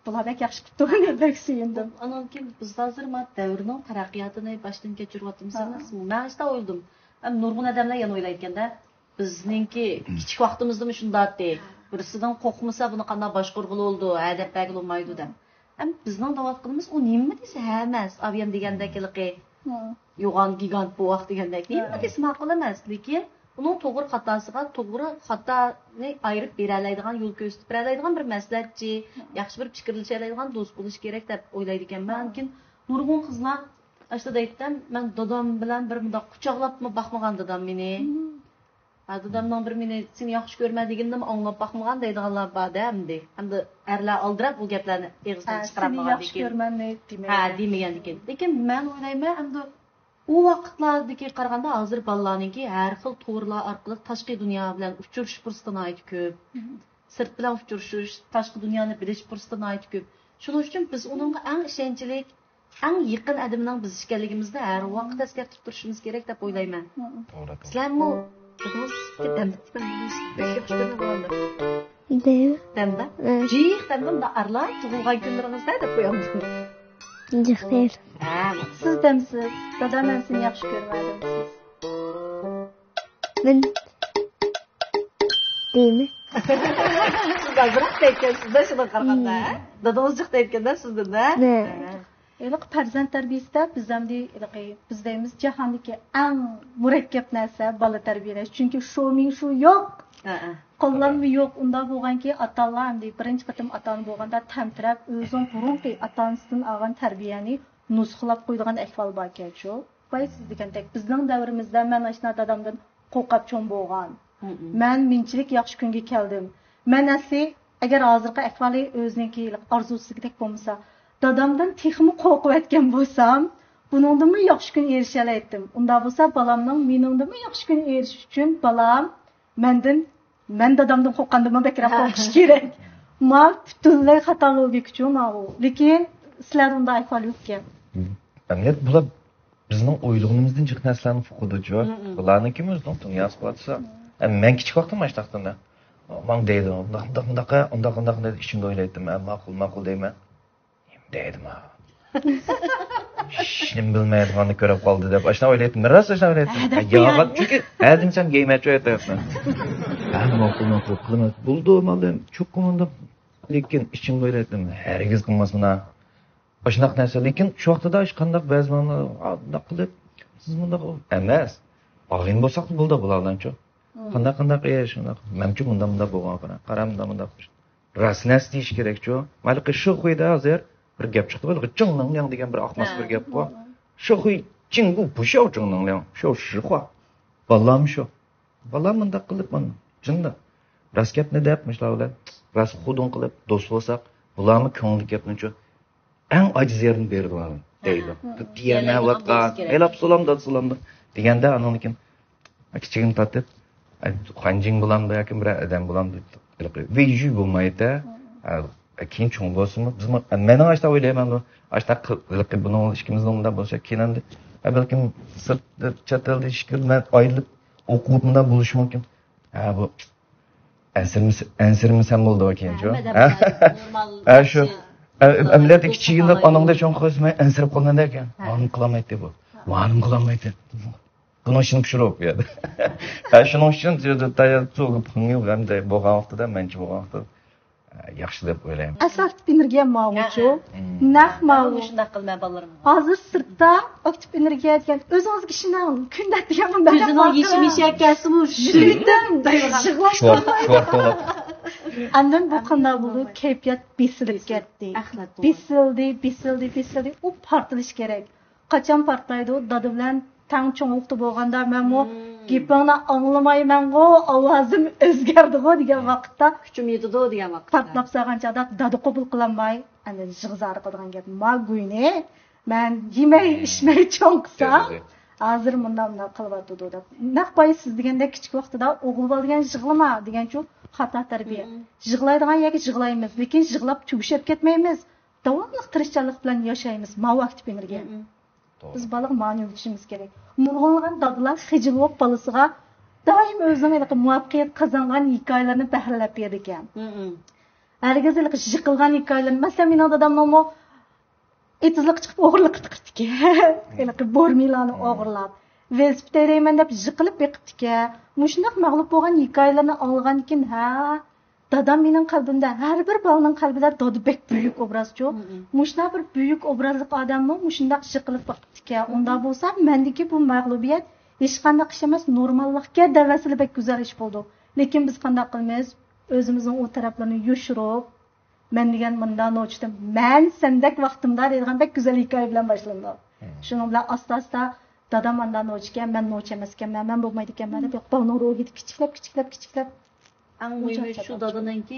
بۇلار بەك ياخشى قىپتۇ، بەك سۆيۈندۈم. ئانان كېيىن بىز ھازىر ما دەۋرنىڭ تەرەققىياتىنى باشتىن كەچۈرۈۋاتىمىز ھە. ئەمەسمۇ؟ مەن شۇنداق ئويلىدىم. ھەم نۇرغۇن ئادەملەر يەنە ئويلايدىكەندە، بىزنىڭكى كىچىك ۋاقتىمىزدىمۇ شۇنداقتى. بىرسىدىن قورقمىسا بۇنى قانداق باشقۇرغىلى بولىدۇ، ھە دەپ بەرگىلى بولمايدۇ دەپ. ھەم بىزنىڭ دەۋاتقىنىمىز ئۇ نېمە دېسە ھە ئەمەس، ئابىيەم دېگەندەك ھېلىقى مم. يوغان گىگانت بوۋاق دېگەندەك. نېمە ھە. دېسە ماقۇل ئەمەس، لېكىن ئۇنىڭ توغرا خاتاسىغا توغرا خاتانى ئايرىپ بېرەلەيدىغان، يول كۆرسىتىپ بېرەلەيدىغان بىر مەسلىھەتچى، مم. ياخشى بىر پىكىرلىشەلەيدىغان دوست بولۇشى كېرەك دەپ ئويلايدىكەنمەن. مم. لېكىن نۇرغۇن قىزلار ئاشۇ دەيتتىم، مەن دادام بىلەن بىر مۇنداق قۇچاقلاپمۇ باقمىغان دادام مېنى. مم. ھە، دادامنىڭ بىر مېنى سېنى ياخشى كۆرىمەن دېگىنىنىمۇ ئاڭلاپ باقمىغان دەيدىغانلار بار-دە ئەمدى. ئەمدى ئەرلەر ئالدىراپ بۇ گەپلەرنى ئېغىزدىن ھە، سېنى ياخشى چىقىرالمىغاندىكىن. كۆرىمەن دېمىگەن. ھە، دېمىگەندىكىن. لېكىن مەن ئويلايمەن، ئەمدى ئۇ ۋاقىتلاردىكى قارىغاندا ھازىر بالىلارنىڭكى ھەر خىل تورلار ئارقىلىق تاشقى دۇنيا بىلەن ئۇچرىشىش پۇرسىتى ناھايىتى كۆپ. مم. سىرت بىلەن ئۇچرىشىش، تاشقى دۇنيانى بىلىش پۇرسىتى ناھايىتى كۆپ. شۇنىڭ ئۈچۈن بىز ئۇنىڭغا ئەڭ ئىشەنچلىك، ئەڭ يېقىن ئادىمىنىڭ بىز ئىكەنلىكىمىزنى ھەر ۋاقىت ئەسكەرتىپ تۇرۇشىمىز كېرەك دەپ ئويلايمەن. مم. توغرا، توغرا. سىلەرمۇ دېدىڭىز، دەم، بەك ياخشى كۆرىدىغان دەم. دەم. دەمدە؟ مم. جىق دەمدە مۇنداق ئارىلاپ تۇغۇلغان كۈنلىرىڭىزدە دەپ قويامدۇ؟ جىق دەيدۇ. ھە. سىز دەمسىز، دادا مەن سېنى ياخشى كۆرمەيمەن دەمسىز؟ مەن دەيمەن. سىز ئازراق دەيدىكەنسىز-دە، شۇنداق قارىغاندا، ھە؟ دادىڭىز جىق دەيدىكەن-دە سىزدىن-دە؟ نە. ھە. ھېلىقى پەرزەنت تەربىيىسىدە بىز ئەمدى ھېلىقى بىز دەيمىز، جاھاندىكى ئەڭ مۇرەككەپ نەرسە بالا تەربىيەلەش. چۈنكى شومىڭ شۇ يوق. ھە، ھە. قوللانما يوق. ئۇنداق بولغانكى، ئاتا-ئانىلار ئەمدى بىرىنچى قېتىم ئاتا-ئانا بولغاندا تەمتىرەپ، ئۆزىنىڭ بۇرۇنقى ئاتا-ئانىسىدىن ئالغان تەربىيەنى نۇسخىلاپ قويىدىغان ئەھۋال باركەنچۇ. باي سىز دېگەندەك، بىزنىڭ دەۋرىمىزدە مەن ئاشۇنداق دادامدىن قورقاپ چوڭ بولغان. مەن مىنچىلىك ياخشى كۈنگە كەلدىم. مەن ئەسلى، ئەگەر ھازىرقى ئەھۋالى ئۆزىنىڭكى ئارزۇسىدىكىدەك بولمىسا، دادامدىن تېخىمۇ قورقۇۋەتكەن بولسام، بۇنىڭدىنمۇ ياخشى كۈن ئېرىشەلەيتتىم. ئۇنداق بولسا، بالامنىڭ مېنىڭدىنمۇ ياخشى كۈن ئېرىشىش ئۈچۈن، بالام مەندىن، مەن دادامدىن قورققاندىنمۇ بەكرەك قورقۇش كېرەك. ما پۈتۈنلەي خاتا لوگىكىچۇ ماۋۇ. لېكىن سىلەردە ئۇنداق ئەھۋال يوقكەن. ئەمەلىيەت بۇلار بىزنىڭ ئويلىغىنىمىزدىن جىق نەرسىلەرنى ئۇقىدۇچۇ. بۇلارنىڭكى ئۆزىنىڭ دۇنياسى بار دېسە. ئە، مەن كىچىك ۋاقتىم ئاشتاقتىن ماڭا دەيدۇ، مۇنداق، مۇنداق، مۇنداق، ئۇنداق، ئۇنداق دەيدۇ. ئىچىمدە ئويلايتتىم، ئە، ماقۇل، ماقۇل دەيمەن. نېمە دەيدۇ ما؟ ھېچنېمە بىلمەيدىغاننى كۆرۈپ قالدى دەپ ئاشۇنداق ئويلايتتىم. راست ئاشۇنداق ئويلايتتىم. ھە، دەپ ياغا، قويغان. چۈنكى ھە دېمىسەم يەيمەنچۇ ئېيتىۋاتىمەن. ھە، ماقۇل، ماقۇل، قىلىمەن. بولدى، مالدىم، چوقۇم ئۇنداق. لېكىن ئىچىمدە ئويلايتتىم، ھەرگىز قىلماسمەن ھە. ئاشۇنداق نەرسە. لېكىن شۇ ۋاقتىدا ھېچقانداق بەزى بالىلار ئۇنداق قىلىپ، سىز مۇنداق ئەمەس. ئاغىنە بولساق بولدى بۇلاردانچۇ. قانداق، قانداق، ئى، شۇنداق. مەنچۇ مۇنداق، مۇنداق بولغان، قارا، قارا، مۇنداق، مۇنداق. راست نەرسە دېيىش كېرەكچۇ. مانا شۇ خۇيدا ھازىر بىر گەپ چىقتى. بىر جىڭ نىڭ لياڭ دېگەن بىر ئاقماس بىر گەپ بار. شۇ خۇي جىڭ بۇ، بۇ شاۋ جىڭ نىڭ لياڭ. شۇ، شۇ خۇا. بالام شۇ. بالام مۇنداق قىلىپ مانا. جىڭدا. راست گەپنى دەپ، مۇشۇلار بىلەن راست خۇدۇڭ قىلىپ دوست بولساق، بۇلارمۇ كۆڭۈلدىكى گەپنىچۇ. ئەڭ ئاجىز يېرىنى بېرىدىغان دەيدۇ. دېيەلمەيۋاتقان، ھېلاپ سولامدا، سولامدا دېگەندە، ئانىڭدىن كېيىن كىچىكىنى تارتىپ، خۇەنجىڭ بولامدۇ ياكى بىرەر ئادەم بولامدۇ، ۋېيجۈ بولمايدۇ. كېيىن چوڭ بولسىمۇ، بىزمۇ، مېنىڭ ئاشتا ئويلايمەن، ئاشتا بۇنىڭ ئىككىمىزنىڭ مۇنداق بولسا، كېيىن ئەمدى، بەلكىم سىرت، چەت ئەلدە ئىش كۆرۈپ، مەن ئايرىلىپ ئوقۇپ مۇنداق بولۇشى مۇمكىن. ھە، بۇ ئەنسىرىمىسە-، ئەنسىرىمىسەم بولىدۇ كېيىنچۇ. ھەممە ھە؟ ھە، شۇ. ئە، ئەمەلىيەتتە كىچىك يىللىق ئانامدا چوڭ قىلسا مەن ئەنسىرەپ قالغاندا ئىكەن. ھە. مانىمۇ قىلالمايتتى بۇ. ھە. مانىمۇ قىلالمايتتى. بۇنىڭ ئىشىنى پىشۇرۇپ يەردە. ھە، شۇنىڭ ئۈچۈن تايا سۇغا پىڭيۇ ھەمدە بولغان ۋاقتىدا، مەنچە بولغان ۋاقتىدا، ھە، ياخشى دەپ ئويلايمەن. ئەسلى ئېنېرگىيە ماۋۇچۇ. ھە، ھە. نەق ماۋۇ. مەنمۇ شۇنداق قىلىمەن بالىلىرىمغا. ھازىر سىرتتا ئاكتىپ ئېنېرگىيە دېگەن، ئۆزىڭىزگە ئىشىنىڭ، كۈندە دېگەن مۇنداق گەپ باركەن. يېشىل يېشىل كەلسىمۇ، شۇ يىغلاش شوئار، شوئار توۋلاپ. ئاندىن بۇ قانداق بولدى؟ كەيپىيات بېسىلىپ كەتتى. ئەخلەت بولدى. بېسىلدى، بېسىلدى، بېسىلدى. ئۇ پارتلىشى كېرەك. قاچان پارتلايدۇ؟ دادا بىلەن تەڭ چوڭلۇقتا بولغاندا مەنمۇ گېپىڭنى ئاڭلىمايمەنغۇ، ئاۋازىم ئۆزگەردىغۇ دېگەن ۋاقىتتا، كۈچۈم يېتىدۇ دېگەن ۋاقىتتا. پارتلاپ سالغان چاغدا دادا قوبۇل قىلالماي، ئەمدى زىغزارا قىلىدىغان گەپ. ما گۇينى مەن يېمەي، ئىچمەي چوڭ قىلسام، ھازىر مۇنداق، مۇنداق قىلىۋاتىدۇ دەپ. نەق بايا سىز دېگەندەك كىچىك ۋاقتىدا ئوغۇل بالا دېگەن يىغلىما دېگەنچۇ خاتا تەربىيە. يىغلايدىغان يەرگە يىغلايمىز، لېكىن يىغلاپ تۈگىشىپ كەتمەيمىز. داۋاملىق تىرىشچانلىق بىلەن ياشايمىز. ماۋۇ ئاكتىپ ئېنېرگىيە. بىز بالىغا مانى ئۆگىتىشىمىز كېرەك. نۇرغۇنلىغان دادىلار خىجىل بولۇپ بالىسىغا دائىم ئۆزىنىڭ ھېلىقى مۇۋەپپەقىيەت قازانغان ھېكايىلىرىنى بەھرىلەپ بېرىدىكەن. ھەرگىز ھېلىقى يىقىلغان ھېكايىلىرىنى، مەسىلەن، مېنىڭ دادامنىڭمۇ ئېتىزلىققا چىقىپ ئوغرىلىققا چىقىپتىكەن. ھېلىقى بورمىلارنى ئوغرىلاپ، ۋېلىسىپىت ھەيدەيمەن دەپ يىقىلىپ بېقىپتىكەن. مۇشۇنداق مەغلۇپ بولغان ھېكايىلەرنى ئاڭلىغاندىن كېيىن، ھە، دادام مېنىڭ قەلبىمدە، ھەر بىر بالىنىڭ قەلبىدە دادا بەك بۈيۈك ئوبرازچۇ. مۇشۇنداق بىر بۈيۈك ئوبرازلىق ئادەممۇ مۇشۇنداق يىقىلىپ باقىپتىكەن. ئۇنداق بولسا مەندىكى بۇ مەغلۇبىيەت ھېچقانداق ئىش ئەمەس، نورماللىقكەن دەۋەرسىلە بەك گۈزەل ئىش بولىدۇ. لېكىن بىز قانداق قىلىمىز؟ ئۆزىمىزنىڭ ئۇ تەرەپلىرىنى يوشۇرۇپ، مەن دېگەن مۇنداق نوچىدىم، مەن سەندەك ۋاقتىمدا دەيدىغان بەك گۈزەل ھېكايە بىلەن باشلىنىدۇ. شۇنىڭ بىلەن ئاستا-ئاستا دادام ئانداق نوچىكەن، مەن نوچى ئەمەسكەنمەن، مەن بولمايدىكەنمەن دەپ، بالىنىڭ روھىدىن كىچىكلەپ، كىچىكلەپ، كىچىكلەپ. ئەڭ مۇھىمى شۇ دادىنىڭكى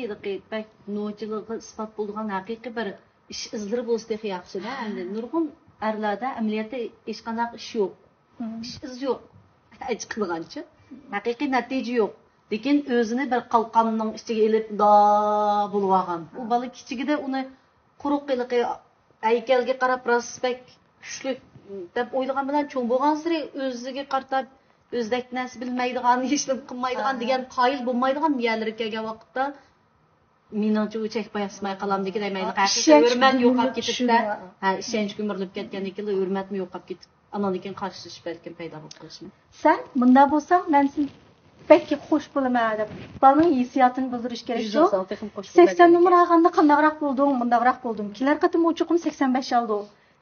بەك نوچىلىقىغا ئىسپات بولىدىغان ھەقىقىي بىر ئىش ئىزلىرى بولسا تېخى ياخشىدا. ئەمدى نۇرغۇن ئەرلەردە ئەمەلىيەتتە ھېچقانداق ئىش يوق. ئىش ئىز يوق. ھېچ قىلغانچە. ھەقىقىي نەتىجە يوق. لېكىن ئۆزىنى بىر قالقاننىڭ ئىچىگە ئېلىپ، دا بولۇۋالغان. ئۇ بالا كىچىكىدە ئۇنى قۇرۇق ھېلىقى ھەيكەلگە قاراپ راست بەك كۈچلۈك دەپ ئويلىغان بىلەن، چوڭ بولغانسېرى ئۆزىگە قارىتا ئۆزىدەك نەرسە بىلمەيدىغان، ھېچنېمە قىلمايدىغان دېگەن قايىل بولمايدىغان يەرلىرىگە كەلگەن ۋاقىتتا، مېنىڭچە، ئۇ چەك بايقىسماي قالامدىكىن، مەيلى، ھەقىقەتەن ئىشەنچ ھۆرمەت يوقاپ كېتىپتە. ھە، ئىشەنچ كۆمۈرۈلۈپ كەتكەندىن كېيىن ھۆرمەتمۇ يوقاپ كېتىپ، ئانان كېيىن قارشىلىشىش بەلكىم پەيدا بولۇپ قېلىشمۇ. سەن مۇنداق بولساڭ، مەن سېنى بەك خوش بولىمەن دەپ، بالىنىڭ ھېسسىياتىنى بىلدۈرۈش كېرەك. يۈز ئالساڭ تېخىمۇ خوش بولىمەن سەكسەن نومۇر ئالغاندا قانداقراق بولدۇڭ، مۇنداقراق بولدۇم. كېلەر قېتىم ئۇ چوقۇم سەكسەن بەش ئالىدۇ.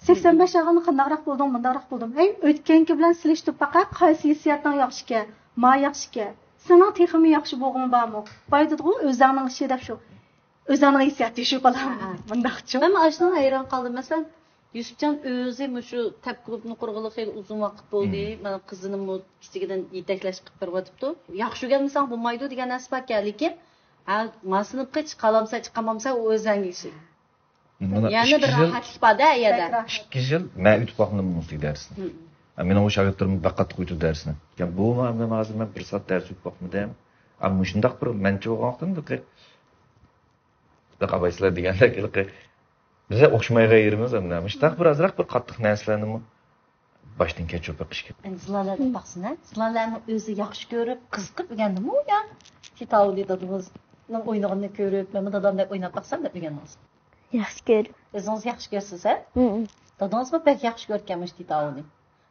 سەكسەن بەش ئالغاندا قانداقراق بولدۇڭ، مۇنداقراق بولدۇم. ھەي، ئۆتكەنكى بىلەن سېلىشتۇرۇپ باقە، قايسى ھېسسىياتىڭ ياخشىكەن؟ ما ياخشىكەن؟ سېنىڭ تېخىمۇ ياخشى بولغۇڭ بارمۇ؟ بايا دېدىغۇ، ئۆزەڭنىڭ ئىشى دەپ شۇ. ئۆزەڭنىڭ ھېسسىياتى شۇ، بالام. ھە. مۇنداقچۇ؟ مەن ئاشۇنىڭغا ھەيران قالدىم. مەسىلەن، يۈسۈپجان ئۆزى مۇشۇ تەپ كۇلۇبنى قۇرغىلى خېلى ئۇزۇن ۋاقىت بولدى. مم. مانا قىزىنىمۇ كىچىكىدىن يېتەكلەش قىلىپ بېرىۋاتىپتۇ. ياخشى ئۆگەنمىسەڭ بولمايدۇ دېگەن نەرسە باركەن، لېكىن، ھە، ما سىنىپقا چىقالامسا، چىقالمامسا، ئۇ ئۆزەڭگە ئىشى. مانا يەنە بىر ئىككى يىل، راھەتلىك بار-دە، ئەيەدە. بەك راھەت. ئىككى يىل مەن ئۆتۈپ باقمىدىم مۇزىكا دەرسىنى. مم. مېنىڭ ئۇ شاگىرتلىرىم بەك قاتتىق ئۆتىدۇ دەرسنى. يا بۇ، مەن ھازىر مەن بىر سائەت دەرس ئۆتۈپ باقمىدىم. ئەمما مۇشۇنداق بىر مەنچە بولغان ۋاقتىم بەك ئابايسىلەر دېگەندەك، ھېلىقى بىزگە ئوخشىمايدىغان يېرىمىز ئەمدى. مۇشۇنداق بىر ئازراق بىر قاتتىق نەرسىلەرنىمۇ باشتىن كەچۈرۈپ بېقىش كېرەك. ئەمدى زۇلالەدىن باقسىنا، زۇلالەمۇ ئۆزى ياخشى كۆرۈپ، قىزىقىپ ئۆگەندىمۇ يا؟ تىتاۋۇنى دادىڭىزنىڭ ئوينىغىنىنى كۆرۈپ، مەنمۇ دادامدەك ئويناپ باقسام دەپ ئۆگەندىڭىز؟ ياخشى كۆرۈپ. ئۆزىڭىز ياخشى كۆرىسىز، ھە؟ ھە. دادىڭىزمۇ بەك ياخشى كۆرىدىكەن مۇشۇ تىتاۋۇنى.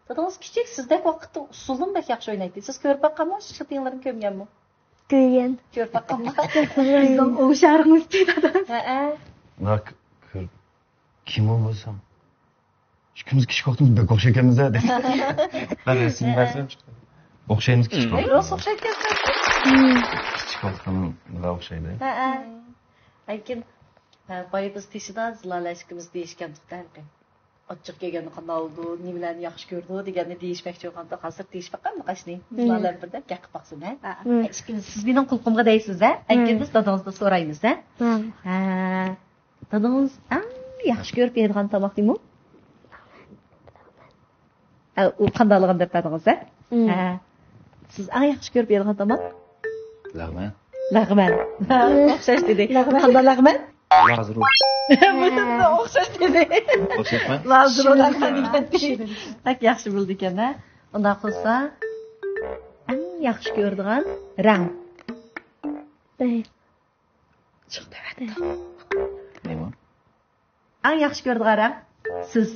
دادىڭىز كىچىك، سىزدەك ۋاقىتتا ئۇسسۇلدىن بەك ياخشى ئوينايتتى. سىز كۆرۈپ باققانمۇ؟ شۇ تىڭلىرىنى كۆرمىگەنمۇ؟ كۆرگەن. كۆرۈپ باققانمۇ؟ بىزنىڭ ئوخشارمىز دېدى. ھەئە. ناك كۆر. كىم ئۇ بولسام؟ ئىككىمىز كىچىك ۋاقتىمىز بەك ئوخشايكەنمىز-ھە دېدى. مەن رەسىم بەرسەم چىقتى. ئوخشايمىز كىچىك ۋاقتىمىز. راست ئوخشايكەنسىز. كىچىك ۋاقتىمىز بىلەن ئوخشايدۇ. ھەئە. لېكىن، ھە، بايا بىز تېشىدا زىلالە ئىككىمىز دېيىشكەنتۇق-تە. ئاچچىق كەلگەندە قانداق بولىدۇ، نېمىلەرنى ياخشى كۆرىدۇ دېگەننى دېيىشمەكچى بولغانتۇق. ھازىر دېيىشىپ باقايمىز قاچنى. مم. زۇلالە بىردەم گەپ قىلىپ باقسۇن، ھە؟ ھە. مم. ئىككىمىز، سىز مېنىڭ قۇلىقىمغا دەيسىز، ھە؟ مم. ئەكىمىز دادىڭىزدىن سورايمىز، ھە؟ مم. ھە. دادىڭىز ئەڭ ياخشى كۆرۈپ يەيدىغان تاماق نېمە؟ ھە، ئۇ قانداقلىغان دەپ بەردىڭىز، ھە؟ مم. ھە. سىز ئەڭ ياخشى كۆرۈپ يەيدىغان تاماق؟ لەغمەن. لەغمەن. ئوخشاش دېدى. لەغمەن. قانداق لەغمەن؟ لازىرۇ. بۇنىڭغا ئوخشاش دېدى. ئوخشاشمۇ؟ لازىرۇ لەغمەن دېگەن. بەك ياخشى بىلدىكەن، ھە؟ ئۇنداق بولسا، ئەڭ ياخشى كۆرىدىغان رەڭ. نېمە؟ ئەڭ ياخشى كۆرىدىغان رەڭ سىز.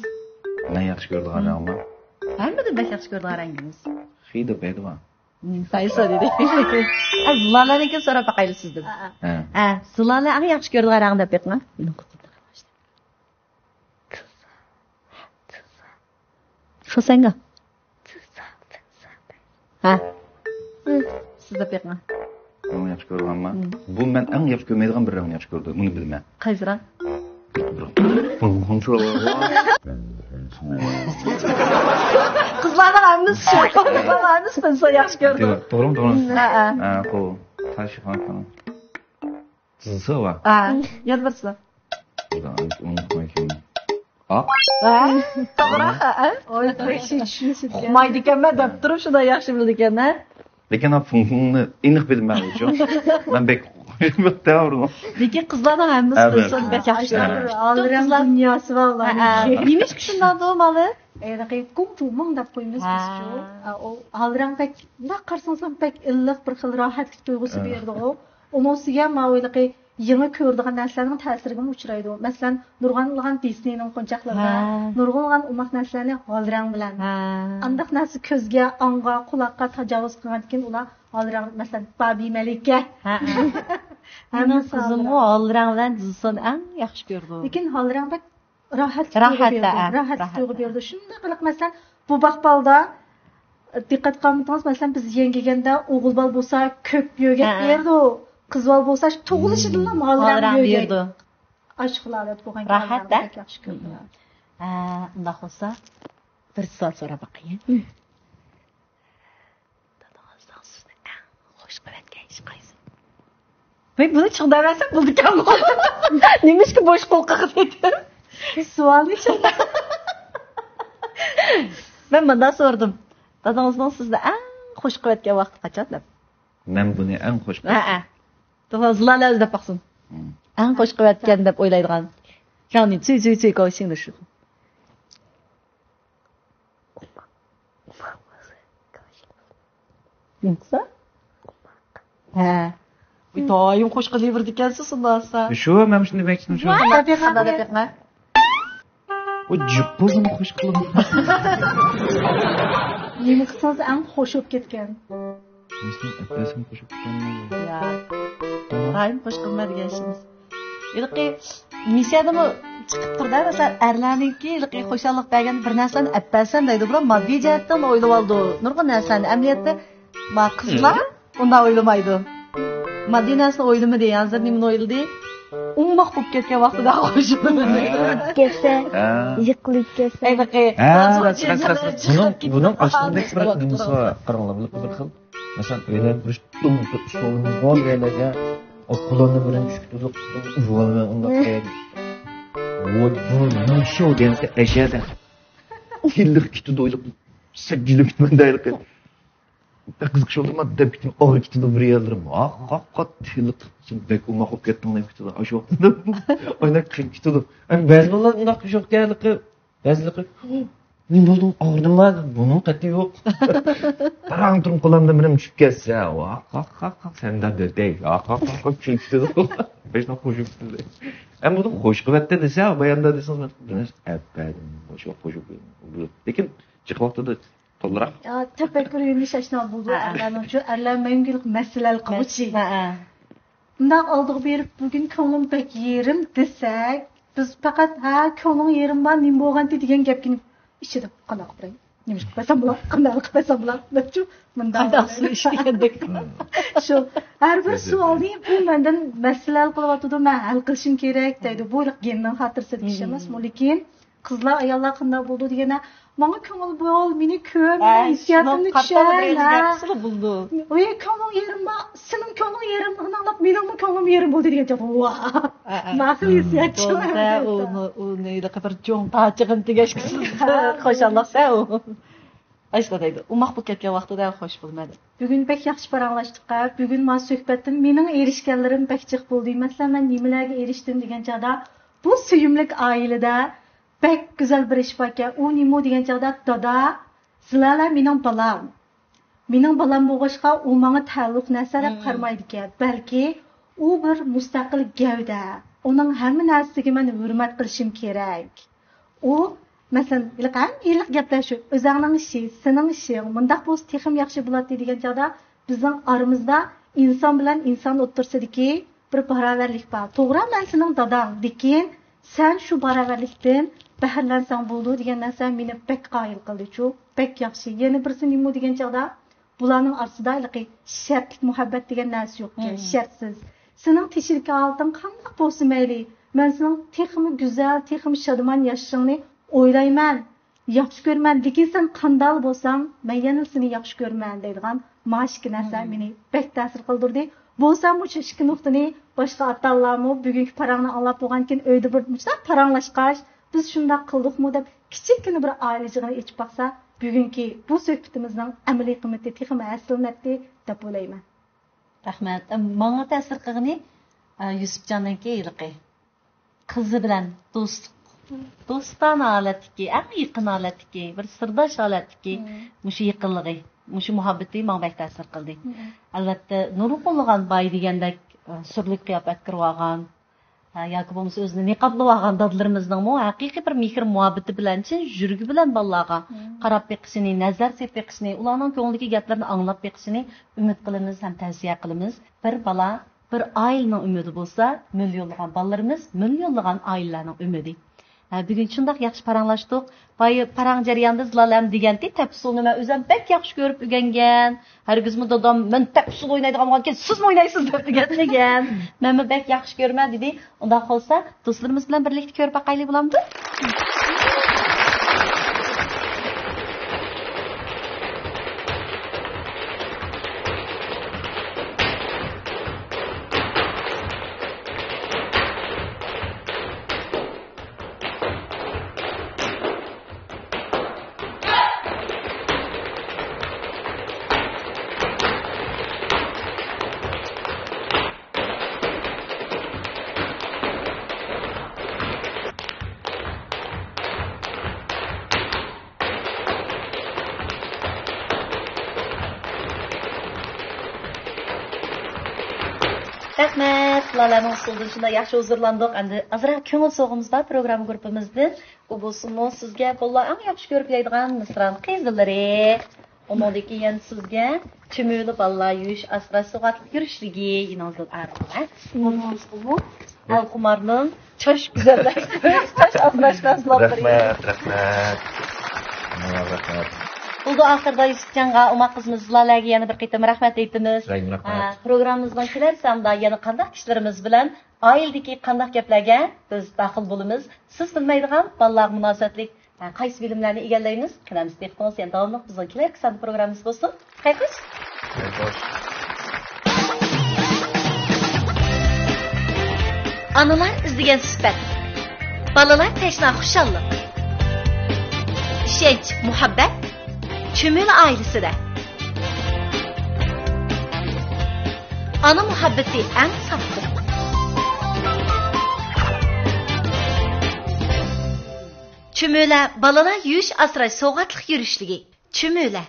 مەن ياخشى كۆرىدىغان رەڭمۇ؟ ھەممىدىن بەك ياخشى كۆرىدىغان رەڭگىڭىز. خېرىدار بەردىغان. مم، تايسا دېدى. ئە، زۇلالەنىڭكىنى سوراپ باقايلى سىزدىن. ھە. ھە، زۇلالە ئەڭ ياخشى كۆرىدىغان رەڭ دەپ بېقىڭ. شۇ سەنگە. ھە. سىز دەپ بېقىڭ. ئەڭ ياخشى كۆرىدىغانما؟ مم. بۇ مەن ئەڭ ياخشى كۆرمەيدىغان بىر رەڭنى ياخشى كۆرىدۇ. بۇنى بىلىمەن. قايسى رەڭ؟ قىزلارنىڭ ھەممىسى شۇ. قىزلارنىڭ ھەممىسى پىنسا ياخشى كۆرىدۇ. توغرىمۇ، توغرىمۇ؟ ھە، ھە. ھە، قول. قارشى قاراڭ. زىسا ۋا. ھە، يەنە بىرسى. ئۇنى قويۇڭ. ئاق. ھە، توغرا، ھە. ئۇقمايدىكەنمەن دەپ تۇرۇپ شۇنداق ياخشى بىلىدىكەن، ھە. لېكىن ھا فۇڭفۇڭنى ئېنىق بىلمەيدۇ. مەن بەك لېكىن قىزلارنىڭ ھەممىسى بىلسۇن، بەك ياخشى. ھە. پۈتۈن قىزلار. ھە. نېمىشقا شۇنداقدۇ مالا؟ ئەينەقى كۇڭفۇ مۇڭ دەپ قويىمىز بىزچۇ. ھە. ئۇ ھالرەڭ بەك، مۇنداق قارىسىڭىز بەك ئىللىق، بىر خىل راھەتلىك تۇيغۇسى بېرىدىغۇ. ئۇنىڭ ئۈستىگە ماۋۇ ھېلىقى يېڭى كۆرىدىغان نەرسىلەرنىڭ تەسىرىگىمۇ ئۇچرايدۇ. مەسىلەن، نۇرغۇنلىغان دىسنېينىڭ قونچاقلىرىدا، ھە. نۇرغۇنلىغان ئوماق نەرسىلەرنى ھالرەڭ بىلەن. ھە. ئانداق نەرسە كۆزگە، ئاڭغا، قۇلاققا تاجاۋۇز قىلغاندىكىن ئۇلار ھالرەڭ، مەسىلەن، باربى مەلىكە. ھە، ھە. ھەممە مېنىڭ قىزىممۇ ھالرەڭ بىلەن دىزسون ئەڭ ياخشى كۆرىدۇ. لېكىن ھالرەڭ بەك راھەتلىك تۇيغۇ بېرىدۇ. راھەت، ھە، راھەتلىك راھەت. تۇيغۇ بېرىدۇ. شۇنداق قىلىپ، مەسىلەن، بۇ باقپالدا، دىققەت قىلغانمىدىڭىز، مەسىلەن، بىز يەڭگىگەندە ئوغۇل بالا بولسا كۆك يۆگەك بېرىدۇ، قىز بالا بولسا تۇغۇلۇشىدىنلا ھالرەڭ يۆگەك. ئاشۇ خىل ھالەت بولغان راھەت-دە. بەك ياخشى كۆرىدۇ. ھە، ئۇنداق بولسا، بىر سوئال سوراپ باقايىن. دادىڭىزنىڭ سىزنى ئەڭ خوش قىلىۋەتكەن ئىشى قايسى؟ ۋەي، بۇنى چىڭ دەۋەرسەم بولىدىكەنغۇ. نېمىشقا بوش قول قىلغىن دېدىم؟ سوئالنى چىڭ. مەن مۇنداق سورىدىم. دادىڭىزنىڭ سىزنى ئەڭ خوش قىلىۋەتكەن ۋاقتى قاچان دەپ. مەن بۇنى ئەڭ خوش قىلىۋەتكەن. ھەئە. توغرا، زۇلالە ئۆزى دەپ باقسۇن. مم. ئەڭ خوش قىلىۋەتكەن دەپ ئويلايدىغان. 让你最最最高兴的时候. يوقسا؟ ھە. دائىم خوش قىلىۋېرىدىكەنسىز، ئۇنداقسا. شۇ، مەن شۇنى دېمەكچىدىم، شۇ. ۋاي، دەپ بېقىڭ. ئۇ جىق بولسىمۇ خوش قىلىدۇ. نېمە قىلسىڭىز ئەڭ خوش بولۇپ كەتكەن. مىسكىن ئەپەسمۇ خوش بولۇپ كەتكەنمۇ؟ يا. دائىم خوش قىلما دېگەن ئىشىمىز. ھېلىقى مىسىيادىمۇ چىقىپ تۇرىدۇ، مەسىلەن، ئەرلەرنىڭكى ھېلىقى خۇشاللىق بەرگەن بىر نەرسىنى ئەپ بەرسەم دەيدۇ، بۇلار ماددىي جەھەتتىن ئويلىۋالىدۇ نۇرغۇن نەرسىلەرنى. ئەمەلىيەتتە، ما قىزلار ئۇنداق ئويلىمايدۇ. ماددىي نەرسىنى ئويلىمىدى، ھازىر نېمىنى ئويلىدى؟ ئوماق بولۇپ كەتكەن ۋاقتىدا خوش. كەتسە، ھە. يىقىلىپ كەتسە. ھېلىقى ھە، راست، راست، راست. بۇنىڭ، بۇنىڭ ئاشۇندەك بىر نېمىسى بار، قاراڭلار، بۇ بىر خىل. مەسىلەن، ئۆيلەر بىر دۇڭ بىر ئىش بولمىغان ئۆيلەرگە ئوقۇلارنى بىرىنچى كۈتۈپ، ئۇۋالماي ئۇنداق قىلىدۇ. ۋاي، بۇ نېمە شو دېگەنسە ئەشەدە. تىللىق كېتىدۇ، ئويلاپ، سەججىلىك مەندە ھېلىقى. بەك قىزىق شو ما دەپ كېتىدۇ، ئاغرىپ كېتىدۇ بىر يەرلىرىم. ھاق، ھاق، ھاق، تىللىق. سەن بەك ئوماق بولۇپ كەتتىڭ دەپ كېتىدۇ. ئاشۇ ۋاقىتتا ئايناق قىلىپ كېتىدۇ. ئەمما بەزى بالىلار ئۇنداق شوخ ھېلىقى. بەزىلىرى، «نېمە بولدۇڭ، ئاغرىدىڭما؟» دېدى. بۇنىڭ قېتى يوق. پاراڭ تۇرۇپ قولۇمدىن بىرىم چۈشۈپ كەتسە، ۋاق، ۋاق، ۋاق، ۋاق، سەندە دۆتەي، ۋاق، ۋاق، ۋاق، ۋاق، كۈلۈپ كېتىدۇ. بەشلا قوشۇپ كېتىدۇ. ئەمما بۇنى خوش قىلىۋەتتى دېسە، باياندا دېسىڭىز، بىر نەرسە ئەپ بەردىم، خوش، خوش. لېكىن جىق ۋاقتىدا تولىراق. يا، تەپەككۇر يۆنىلىشى ئاشۇنداق بولىدۇ، ھە، ھە. ئەرلەرنىڭچۇ، ئەرلەر مەڭگۈلۈك مەسىلە ھەل قىلغۇچى. ھە، ھە. مۇنداق ئالدىغا بېرىپ، بۈگۈن كۆڭلۈم بەك يېرىم دېسەك، بىز پەقەت، «ھە، كۆڭلۈڭ يېرىم بار، نېمە بولغانتى؟» دېگەن گەپكىنى ئىچىدە، «قانداق قىلىپ بېرەي؟ نېمە قىلىپ بەرسەم بولار؟ قانداق قىلىپ بەرسەم بولار؟» دەپچۇ، مۇنداق قانداق سۇ ئىچكەندەك. شۇ، ھەر بىر سوئالنى، «بۇ مەندىن مەسىلە ھەل قىلىۋاتىدۇ، مەن ھەل قىلىشىم كېرەك» دەيدۇ. بۇ گېننىڭ خاتىرىسىدىكى ئىش ئەمەسمۇ، لېكىن قىزلار، ئاياللار قانداق بولىدۇ دېگەندە، «ماڭا كۆڭۈل بول، مېنى كۆر، مېنىڭ ھېسسىياتىمنى چۈشەن، ھە.» ئۆي، كۆڭلۈڭ يېرىم بار، سېنىڭ كۆڭلۈڭ يېرىم، ئاڭلاپ، مېنىڭمۇ كۆڭلۈم يېرىم بولدى دېگەن چاغدا، ۋاھ! ھە، ھە. ماقۇل ھېسسىيات. بولدى، ئۇنى، ئۇنى ھېلىقى بىر چوڭ پاچىقىنى تېگەشكىسىز. خۇشاللىق-دە ئۇ. ئاشۇنداق دەيدۇ، ئوماق بولۇپ كەتكەن ۋاقتىدا خوش بولمىدى. بۈگۈن بەك ياخشى پاراڭلاشتۇق-ھە. بۈگۈن ما سۆھبەتتىن مېنىڭ ئېرىشكەنلىرىم بەك جىق بولدى. مەسىلەن، مەن نېمىلەرگە ئېرىشتىم دېگەن چاغدا، بۇ سۆيۈملۈك ئائىلىدە بەك گۈزەل بىر ئىش باركەن. ئۇ نېمە دېگەن چاغدا، دادا، زىلالە مېنىڭ بالام. مېنىڭ بالام بولغاچقا، ئۇ ماڭا تەئەللۇق نەرسە دەپ قارىمايدىكەن. بەلكى ئۇ بىر مۇستەقىل گەۋدە. ئۇنىڭ ھەممە نەرسىسىگە مەن ھۆرمەت قىلىشىم كېرەك. ئۇ، مەسىلەن، ھېلىقى ھەممە يىللىق گەپلەر شۇ. ئۆزۈڭنىڭ ئىشى، سېنىڭ ئىشىڭ، مۇنداق بولسا تېخىمۇ ياخشى بولاتتى دېگەن چاغدا، بىزنىڭ ئارىمىزدا ئىنسان بىلەن ئىنسان ئوتتۇرىسىدىكى بىر باراۋەرلىك بار. توغرا، مەن سېنىڭ داداڭ، لېكىن سەن شۇ باراۋەرلىكتىن بەھرىلەنسەڭ بولىدۇ دېگەن نەرسە مېنى بەك قايىل قىلدىچۇ. بەك ياخشى. يەنە بىرسى نېمە دېگەن چاغدا، بۇلارنىڭ ئارىسىدا ھېلىقى شەرتلىك مۇھەببەت دېگەن نەرسە يوقكەن، شەرتسىز. سېنىڭ تېشىدىكى ھالىتىڭ قانداق بولسا مەيلى، مەن سېنىڭ تېخىمۇ گۈزەل، تېخىمۇ شادىمان ياشىشىڭنى ئويلايمەن، ياخشى كۆرىمەن، لېكىن سەن قانداقلا بولساڭ، مەن يەنىلا سېنى ياخشى كۆرىمەن دەيدىغان مانا ئىككى نەرسە مېنى بەك تەسىر قىلدۇردى. بولسا مۇشۇ ئىككى نۇقتىنى باشقا ئاتا-ئانىلارمۇ بۈگۈنكى پاراڭنى ئاڭلاپ بولغاندىن كېيىن ئۆيدە بىر مۇشۇنداق پاراڭلاشقاچ، بىز شۇنداق قىلدۇقمۇ دەپ كىچىككىنە بىر ئائىلە يىغىنى ئېچىپ باقسا، بۈگۈنكى بۇ سۆھبىتىمىزنىڭ ئەمەلىي قىممىتى تېخىمۇ ھەسسىلىنەتتى دەپ ئويلايمەن. رەھمەت. ئەم، ماڭا تەسىر قىلغىنى، ئە، يۈسۈپجاننىڭكى ھېلىقى قىزى بىلەن دوستلۇق، دوستانە ھالەتتىكى، ئەڭ يېقىن ھالەتتىكى، بىر سىرداش ھالەتتىكى مۇشۇ يېقىنلىقى، مۇشۇ مۇھەببىتى ماڭا بەك تەسىر قىلدى. ئەلۋەتتە، نۇرغۇنلىغان باي دېگەندەك، ئە، سۈرلۈك قىياپەت كىرىۋالغان، ھە، ياكى بولمىسا ئۆزىنى نىقابلىۋالغان دادىلىرىمىزنىڭمۇ ھەقىقىي بىر مېھىر مۇھەببىتى بىلەن، چىن يۈرىكى بىلەن بالىلارغا قاراپ بېقىشىنى، نەزەر سېلىپ بېقىشىنى، ئۇلارنىڭ كۆڭلىدىكى گەپلىرىنى ئاڭلاپ بېقىشىنى ئۈمىد قىلىمىز ھەم تەۋسىيە قىلىمىز. بىر بالا بىر ئائىلىنىڭ ئۈمىدى بولسا، مىليونلىغان بالىلىرىمىز مىليونلىغان ئائىلىلەرنىڭ ئۈمىدى. ھە، بۈگۈن شۇنداق ياخشى پاراڭلاشتۇق. بايا پاراڭ جەريانىدا زىلالەم دېگەنتى، تەپسۇلنى مەن ئۆزۈم بەك ياخشى كۆرۈپ ئۆگەنگەن. ھەرگىزمۇ دادام، «مەن تەپسۇل ئوينايدىغان بولغانكەن، سىزمۇ ئوينايسىز» دەپ ئۆگەتمىگەن. مەنمۇ بەك ياخشى كۆرىمەن دېدى. ئۇنداق بولسا، دوستلىرىمىز بىلەن بىرلىكتە كۆرۈپ باقايلى، بولامدۇ؟ رەھمەت، لالەنىڭ ئۇسسۇلىدىن شۇنداق ياخشى ھۇزۇرلاندۇق. ئەمدى ئازراق كۆڭۈل سوۋغىمىز بار پروگرامما گۇرۇپپىمىزدىن. ئۇ بولسىمۇ سىزگە بالىلار ئەڭ ياخشى كۆرۈپ يەيدىغان مىسران قىزىللىرى. ئۇنىڭدىن كېيىن سىزگە چۈمۈلە بالىلار يۇيۇش ئاسراش سوۋغاتلىق يۈرۈشلۈكى يېنىڭىزدىن ئايرىلغان. ئۇنىڭدىن كېيىن ئەلخۇمارنىڭ چاچ گۈزەللەشتۈرۈش، چاچ ئاسراش مەھسۇلاتلىرى. رەھمەت، رەھمەت. رەھمەت. بولدى، ئاخىرىدا يۈسۈپجانغا، ئوماق قىزىمىز زىلالەگە يەنە بىر قېتىم رەھمەت ئېيتىمىز. رەھمەت. ھە، پروگراممىمىزنىڭ كېلەر سانىدا يەنە قانداق كىشىلىرىمىز بىلەن ئائىلىدىكى قانداق گەپلەرگە بىز داخىل بولىمىز؟ سىز بىلمەيدىغان بالىلارغا مۇناسىۋەتلىك، ھە، قايسى بىلىملەرنى ئىگىلەيمىز؟ قېنى ئەمىسە دىققىتىڭىز يەنە داۋاملىق بىزنىڭ كېلەركى ساندا پروگراممىمىز بولسۇن. خەير خوش. ئانىلار ئىزدىگەن سۈپەت، بالىلار تەشنا خۇشاللىق، ئىشەنچ، مۇھەببەت، چۈمۈلە ئائىلىسىدە. ئانا مۇھەببىتى ئەڭ ساپلىق. چۈمۈلە بالىلار يۇيۇش ئاسراش سوۋغاتلىق يۈرۈشلۈكى. چۈمۈلە.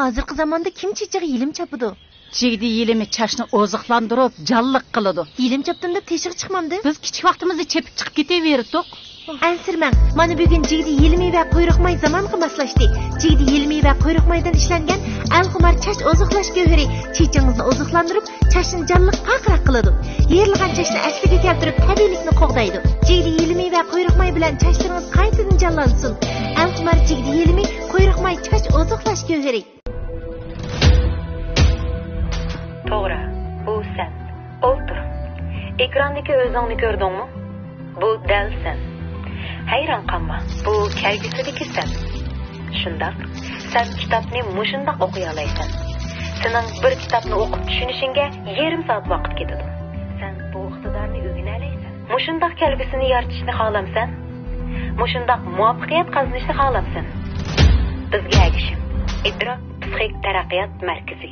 ھازىرقى زاماندا كىم چېچىغا يېلىم چاپىدۇ؟ جىگدە يېلىمى چاچنى ئوزۇقلاندۇرۇپ، جانلىق قىلىدۇ. يېلىم چاپتىم دەپ تېشىغا چىقمامدىم. بىز كىچىك ۋاقتىمىزدا چېپىپ چىقىپ كېتىۋېرىتتۇق. ئەنسىرىمەڭ، مانا بۈگۈن جىگدە يېلىمى ۋە قۇيرۇق ماي زامانغا ماسلاشتى. جىگدە يېلىمى ۋە قۇيرۇق مايدىن ئىشلەنگەن ئەلخۇمار چاچ ئوزۇقلاش گۆھىرى چېچىڭىزنى ئوزۇقلاندۇرۇپ، چاچنى جانلىق، پارقىراق قىلىدۇ. يىرىلغان چاچنى ئەسلىگە كەلتۈرۈپ، تەبىئىيلىكنى قوغدايدۇ. جىگدە يېلىمى ۋە قۇيرۇق ماي بىلەن چاچلىرىڭىز قايتىدىن جانلانسۇن. ئەلخۇمار جىگدە يېلىمى، قۇيرۇق ماي، چاچ ئوزۇقلاش گۆھىرى. توغرا، بۇ سەن. ئولتۇر. ئېكراندىكى ئۆزۈڭنى كۆردۈڭمۇ؟ بۇ دەل سەن. ھەيران قالما، بۇ كەلگۈسىدىكى سەن. شۇنداق، سەن كىتابنى مۇشۇنداق ئوقۇيالايسەن. سېنىڭ بىر كىتابنى ئوقۇپ چۈشىنىشىڭگە يېرىم سائەت ۋاقىت كېتىدۇ. سەن بۇ ئىقتىدارنى ئۆگىنەلەيسەن. مۇشۇنداق كەلگۈسىنى يارىتىشنى خالامسەن؟ مۇشۇنداق مۇۋەپپەقىيەت قازىنىشنى خالامسەن؟ بىزگە ئەگىشىپ، ئىدراك پسىخىك تەرەققىيات مەركىزى.